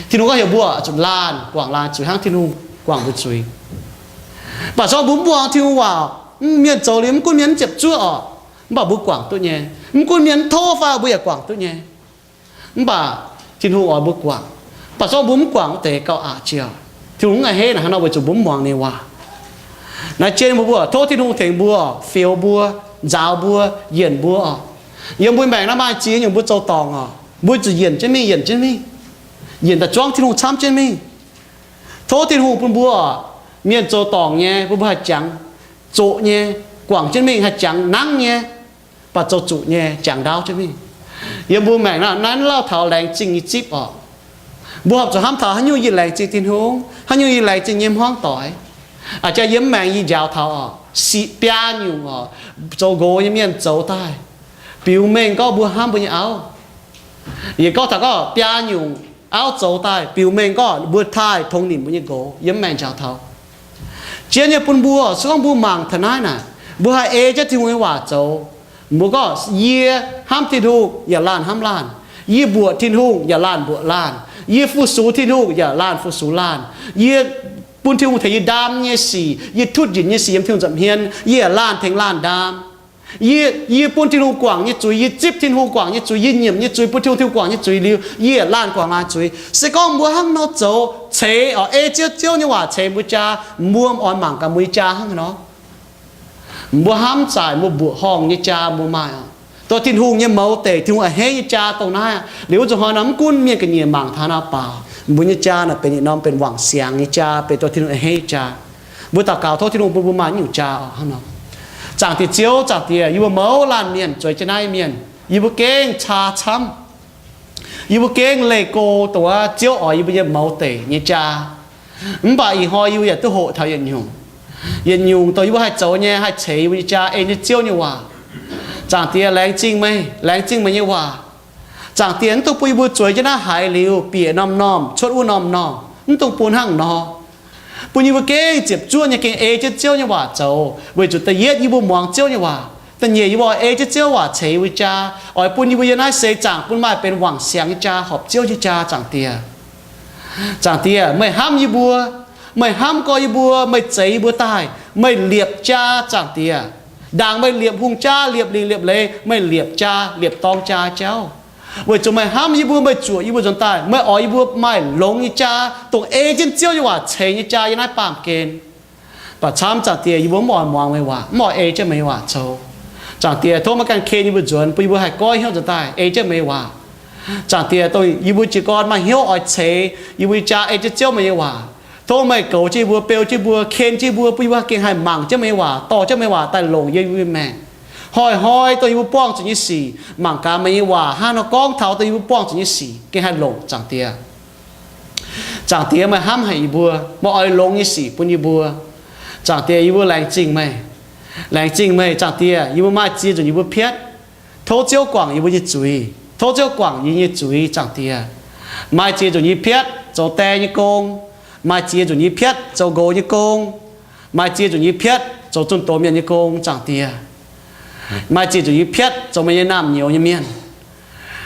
Tin-Hungh gorngv heuc mbuo zuqc laanh guangc laanh zuiz hnangv Tin-Hungh guangc mbuo zuiz. Mv baac se gorngv mbuo mv muangx Tin-Hungh waac, mienh zoux liuz mv gunv mienh mv ziepc zuoqv oc, mv baac mbuo guangc duqv nyei. Mv gunv mienh mv tov fai mbuo yaac guangc duqv nyei. Mv baac Tin-Hungh oix mbuo guangc. Mv baac se gorngv mbuo mv guangc wuov deix gauh aqc jiex. Tin-Hungh mv a'hneiv naaic hnangv nor weic zuqc mbuo mv muangx ninh waac. Naaiv jien mbuo, mbuo tov Tin-Hungh tengx mbuo, fioux mbuo, nzaaux mbuo, yienc mbuo oc. Yiem mbuo maengc naaiv maaih ziex nyungc mbuo zoux dorngc oc, mbuo zuqc yienc jienv mingh, yienc jienv mingh, yienc daaih zuangv Tin-Hungh camv jienv mingh. Tov Tin-Hungh bun mbuo, mienh zoux dorngc nyei bun mbuo haih jangx zoqc nyei, guangc jienv mingh haih jangx nangv nyei, baac zoux zuqc nyei jangx ndaauv jienv mingh. Yiem mbuo maengc naaiv, naaiv lauh taux laengz zingh nyei zipv oc. Mbuo horpc zuqc hnamv taux haaix nyungc yie laengz zingh Tin-Hungh, haaix nyungc yie laengz zingh nyei hmuangv doic. Aa, jaax yiem maengc yie njaaux taux oc, sic biaa nyungc oc, zoux nqox nyei mienh zoux daaih, biux mengh gorngv mbuo hnamv mbuo nyei auv. Yie gorngv taux gorngv biaa nyungc auv zoux daaih biux mengh gorngv mbuo taaih tongx nimc mbuo nyei nqox, yiem maengc njaaux taux. Jien nyei bun mbuo, se gorngv mbuo mangc taux naaiv naaic, mbuo haih ei jienv Tin-Hungh nyei waac zoux. Mbuo gorngv, yie hnamv Tin-Hungh yaac laanh hnamv laanh. Yie mbuoqc Tin-Hungh yaac laanh mbuoqc laanh. Yie fu-sux Tin-Hungh yaac laanh fu-sux laanh. Yie bun Tin-Hungh tengx yie ndaam nyei sic, yie tutv njiec nyei sic yiem Tin-Hungh nza'hmien, yie yaac laanh tengx laanh ndaam. Yie, yie bun Tin-Hungh guangc nyei zuiz, yie zipv Tin-Hungh guangc nyei zuiz, yie nyiemc nyei zuiz, bun Tin-Hungh, Tin-Hungh guangc nyei zuiz liuz, yie laanh guangc laanh zuiz. Se gorngv mbuo hnangv nor zoux, ceix oc, ei Ziouv, Ziouv nyei waac ceix mbuo jaa, mbuo oix mangc gaax mbuo nyei jaa hnangv haaix nor. Mbuo hnamv zaaic mbuo mbuoqc horngh nyei jaa mbuo maaih oc. Dongh Tin-Hungh nyei mouz deic, Tin-Hungh a'hneiv nyei jaa dongh naaiv aqv. Liuz wuov nzunc hnoi nor, mv gunv mienh ga'nyiec mangc taux nor baaux, mbuo nyei jaa naaic benx yietc norm benx wangc siangx nyei jaa, benx dongh Tin-Hungh a'hneiv nyei jaa. Mbuo daux gaux tov Tin-Hungh bun mbuo maaih nyungc jaa oc hnangv nor. Zaangc Diex Ziouv, Zaangc Diex, yie mbuo mouz laanh mienh, zueiz jienv naaiv mienh, yie mbuo gengh caa camv. Yie mbuo gengh leih go dongh wuov Ziouv oix yie mbuo nyei mouz deic nyei jaa. Mv baac ih hnoi yie mbuo yaac duqv hoqc taux yietc nyungc. Yietc nyungc dongh yie mbuo haih zoux nyei, haih ceix yie mbuo nyei jaa ei jienv Ziouv nyei waac. Zaangc Diex, laengz zingh meih, laengz zingh meih nyei waac. Zaangc Diex, mv dungx bun yie mbuo zueiz jienv naaiv haiz liuz bieqc norm-norm, cuotv wuov norm-norm. Mv dungx bun hnangv nor. Bun yie mbuo gengh ziepc zuoqv nyei gengh ei jienv Ziouv nyei waac zoux, weic zuqc da'yietv yie mbuo muangx Ziouv nyei waac. Da'nyeic yie mbuo oix ei jienv Ziouv waac ceix yie mbuo jaa, oix bun yie mbuo yiem naaiv seix zaangc bun maaih benx wangc siangx nyei jaa horpc Ziouv nyei jaa, Zaangc Diex. Zaangc Diex, meih hnamv yie mbuo, meih hnamv gorx yie mbuo, meih zeix yie mbuo daaih, meih liepc jaa, Zaangc Diex. Ndaangc meih liepc hungh jaa, liepc lingc liepc leiz, meih liepc jaa, liepc dorng jaa jauv. Weic zuqc meih hnamv yie mbuo, meih zuoqc yie mbuo nzuonx daaih, meih oix yie mbuo maaih longx nyei jaa, dongh ei jienv Ziouv nyei waac ceix nyei jaa yiem naaiv baamh gen. Baac camv, Zaangc Diex, yie mbuo mv oix muangx meih waac, mv oix ei jienv meih nyei waac zoux. Zaangc Diex, tov meih ganh ken yie mbuo nzuonx, bun yie mbuo haih goiv hnyouv nzuonx daaih ei jienv meih nyei waac. Zaangc Diex, dongh yie mbuo jiez gorn maaih hnyouv oix ceix yie mbuo nyei jaa ei jienv Ziouv meih nyei waac, tov meih goux jienv yie mbuo, beu jienv yie mbuo, ken jienv yie mbuo, bun yih mbuo gengh haih mangc jienv meih nyei waac, dorh jienv meih nyei waac daaih longc yiem yie mbuo maengc. Hnoi-hnoi dongh yie mbuo buangh zuqc nyei sic, mangc gaax meih nyei waac hnangv nor gorngv taux dongh yie mbuo buangh zuqc nyei sic gengh haih longc, Zaangc Diex. Zaangc Diex, meih hnamv haic yie mbuo, meih oix longx nyei sic bun yie mbuo. Zaangc Diex, yie mbuo laengz zingh meih. Laengz zingh meih, Zaangc Diex, yie mbuo maaih ziex nzunc yie mbuo piatv. Tov Ziouv guangc yie mbuo nyei zuiz. Tov Ziouv guangc yie nyei zuiz, Zaangc Diex. Maaih ziex nzunc yie piatv zoux die nyei gong. Maaih ziex nzunc yie piatv zoux nqox nyei gong. Maaih ziex nzunc yie piatv zoux zunh doz mienh nyei gong, Zaangc Diex. Maaih ziex nzunc yie piatv zoux meih nyei naamh nyouz nyei mienh.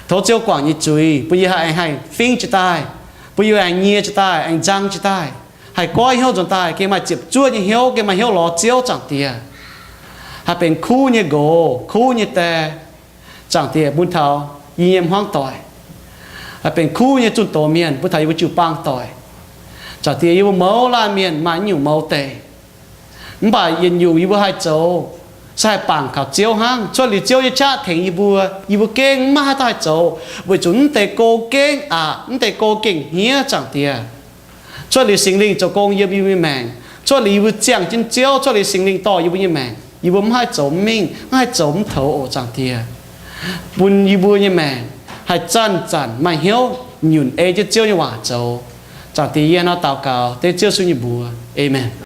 Tov Ziouv guangc yie nyei zuiz, bun yie haih aengx haih fingv jiez daaih, bun yie aengx nyie jiez daaih, aengx nzang jiez daaih, haih goiv hnyouv nzuonx daaih, gengh maaih ziepc zuoqv nyei hnyouv, gengh maaih hnyouv lorz Ziouv, Zaangc Diex. Haih benx kuv nyei nqox, kuv nyei die, Zaangc Diex, bun taux yie nyei hmuangv doic. Haih benx kuv nyei zunh doz mienh bun taux yie mbuo jiu-baang doic. Zaangc Diex, yie mbuo mouz laanh mienh maaih nyungc mouz deic. Mv baac yietc nyungc yie mbuo haih zoux, se haih bangc kaux Ziouv hnangv. Cuotv liuz Ziouv nyei qaqv tengx yie mbuo, yie mbuo gengh maiv maaih haaix dauh haih zoux, weic zuqc mv deix go gengh aqc, mv deix go gengh hniev, Zaangc Diex. Cuotv liuz Singx Lingh zoux gong yiem yie mbuo nyei maengc, cuotv liuz yie mbuo ziangh jienv Ziouv, cuotv liuz Singx Lingh dorh yie mbuo nyei maengc, yie mbuo mv haih zoux mv mingh, mv haih zoux mv toux oc, Zaangc Diex. Bun yie mbuo nyei maengc haih zanc-zanc maaih hnyouv nyunc ei jienv Ziouv nyei waac zoux. Zaangc Diex, yie nor daux gaux dengv Ziouv Yesu nyei mbuox. Aamen.